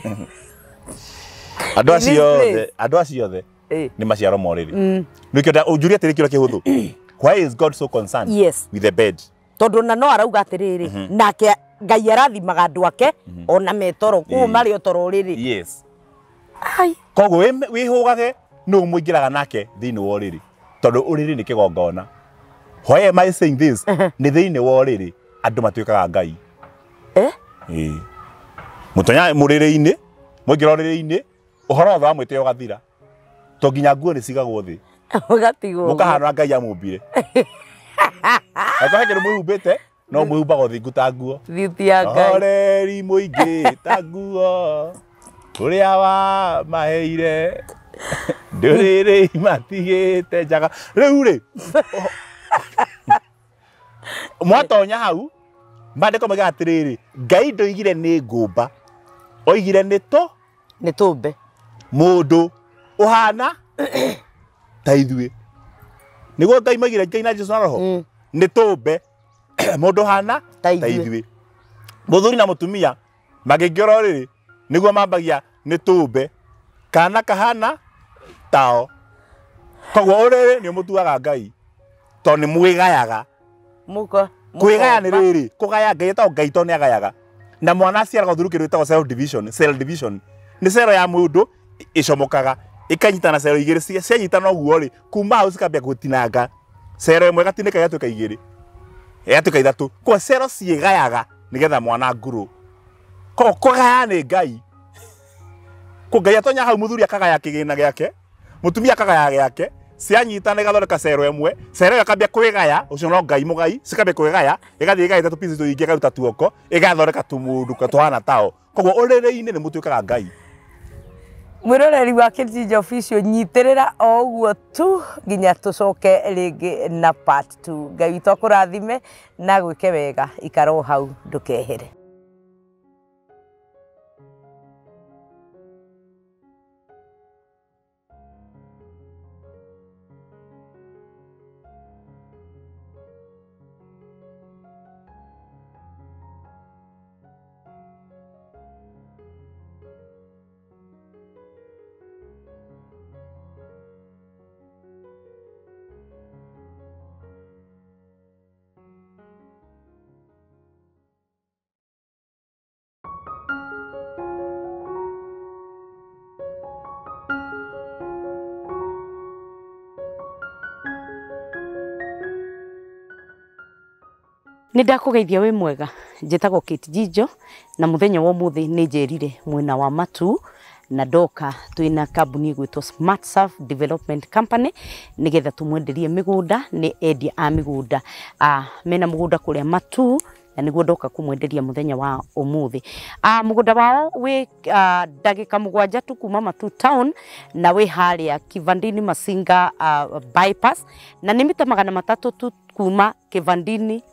Andũ acio othe nĩ maciaro ma ũrĩrĩ. Nĩkĩo ũnjũrie atĩrĩ kĩũria kĩhũthũ. Why is God so concerned with the bed? Tondũ na no arauga atĩrĩrĩ nake Ngai arathimaga andũ ake ona me toro kũu marĩ o toro ũrĩrĩ. Yes. Koguo wĩhũgage nũ mũingĩraga nake thĩinĩ wa ũrĩrĩ. Tondũ ũrĩrĩ nĩ kĩgongona. Why am I saying this? Nĩ thĩinĩ wa ũrĩrĩ andũ matuĩkaga Ngai. Ĩĩ. Mũtonya mũrĩrĩ-inĩ, mũingĩra ũrĩrĩ-inĩ, ũhoro wothe wa mwĩtĩo ũgathira. To nginya nguo nĩ cigagwo thĩ. Ũgatigwo. Mũkahana Ngai amũmbire. Angĩkorwo he kĩndũ mwĩhumbĩte, no mwĩhumbaga ũthingu ta nguo. Thiuti ya Ngai. Ũhoreri mũingĩ ta nguo. Ũrĩa wamaheire. Ndũrĩrĩ matigĩte njaga. Rĩu rĩ. Mwatonya hau, maandĩko moigaga atĩrĩrĩ, Ngai ndoigire nĩ ngũmba. Oigire nĩ tũ. Nĩ tũmbe. Mũndũ ũhana ta ithuĩ. Nĩguo Ngai maigire Ngai na Jesũ na Roho. Nĩ tũmbe. Mũndũ ũhana ta ithuĩ. Mũthuri na mũtumia magĩingĩra ũrĩrĩ nĩguo mambagia nĩ tũmbe. Kana kahana tao. Koguo ũrĩrĩ nĩ ũmũtuaga Ngai. Tondũ nĩ mwĩgayaga. Kwĩgaya nĩ rĩrĩ, kũgaya Ngai etagwo Ngai tondũ nĩ agayaga. Na mwana aciaragwo through kĩndũ gĩtagwo cell division, cell division. Nĩ cell ya mũndũ icomokaga ikanyitana cero igĩrĩ cianyitana ũguo rĩ kuma hau cikambia gũtinanga cero ĩmwe ĩgatinĩka ĩgatuĩka igĩrĩ ĩgatuĩka ithatũ kwa cero ciĩgayaga nĩgetha mwana nguru koguo kũgaya nĩ Ngai ko Ngai atonya hau mũthuri akagaya kĩgĩna gĩake mũtumia akagaya gĩake cianyitana igathondeka cero ĩmwe cero ĩyo ĩkambia kwĩgaya ũcio no Ngai mũgai cikambia kwĩgaya ĩgathiĩ ĩgaĩte tũpieces tũingĩ ĩkaruta tuoko ĩgathondeka tũmũndũ tũhana tao koguo ũrĩrĩ-inĩ nĩ mũtuĩkaga Ngai. Mwiroreri wa Kate Official nyitĩrĩra o ũguo tu nginya tũcoke rĩngĩ na part 2. Ngai witũ akũrathime na gwĩke wega, ikara o hau ndũkehere. Nĩ ndakũgeithia wĩ mwega, njĩtagwo Kate Njijo na mũthenya wa ũmũthĩ nĩ njerire mwena wa Matuu na ndoka twĩna kambuni ĩgwĩtwo Smart Surf Development Company nĩgetha tũmwenderie mĩgũnda. Nĩ endia a mĩgũnda mena mũgũnda kũrĩa Matuu na nĩguo ndoka kũmwenderia mũthenya wa ũmũthĩ. Mũgũnda wao wĩ ndagĩka 7 tu kuma Matuu town na wĩ harĩa Kivandini Masinga bypass na nĩ mita 300 tu kuma Kivandini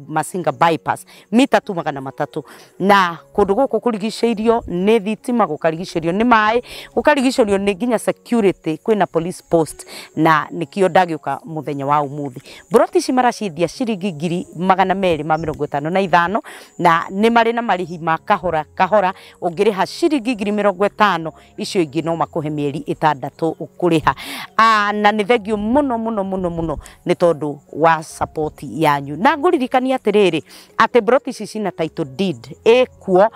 Masinga bypass mita tu 300 na kundu guku kurigicĩirio nĩ thitima, gũkarigicĩrio nĩ maĩ, gũkarigicĩrio nĩ nginya security, kwĩna police post na nĩkĩo ndagĩũka mũthenya wa ũmũthĩ. Mburoti ici maraciendia ciringi 255,000 na nĩ marĩ na marĩhi ma kahora kahora, ũngĩrĩha ciringi 50,000 icio ingĩ no makũhe mĩeri 6 ũkũrĩha. Na nĩ thengio mũno mũno mũno mũno nĩ tondũ wa support yanyu. Na ngũririkania atĩrĩrĩ atĩ mburoti ici cina title deed ĩkuo,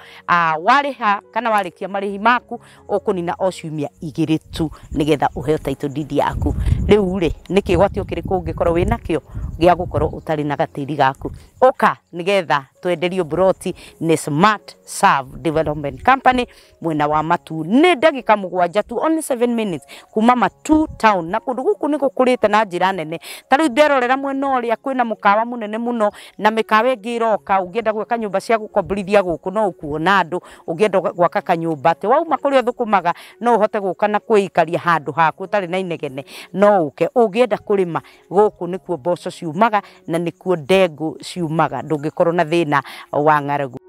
warĩha kana warĩkia marĩhi maku ũkũnina o ciumia 2 tu nĩgetha ũheo title deed yaku. Rĩu rĩ nĩ kĩgwatio kĩrĩkũ ũngĩkorwo wĩnakĩo gĩa gũkorwo ũtarĩ na gatĩri gaku? Ũka nĩgetha twenderio mburoti nĩ Smart Serve Development Company mwena wa Matuu. Nĩ ndagĩka 7 tu, only 7 minutes kuma Matuu town, na kũndũ gũkũ nĩ gũkũrĩte na njĩra nene. Ta rĩu nderorera mwena ũrĩa kwĩna mũkawa mũnene mũno na mĩkawa ĩngĩ ĩroka. Ũngĩenda gwaka nyũmba cia gũkomborithia gũkũ no ũkuona andũ, ũngĩenda gwaka kanyũmba atĩ wauma kũrĩa ũthũkũmaga no ũhote gũka na kwĩikaria handũ haku ũtarĩ na inegene no ũke. Ũngĩenda kũrĩma gũkũ nĩkuo mboco ciumaga na nĩkuo ndengũ ciumaga, ndũngĩkorwo na thĩna wa ng'aragu.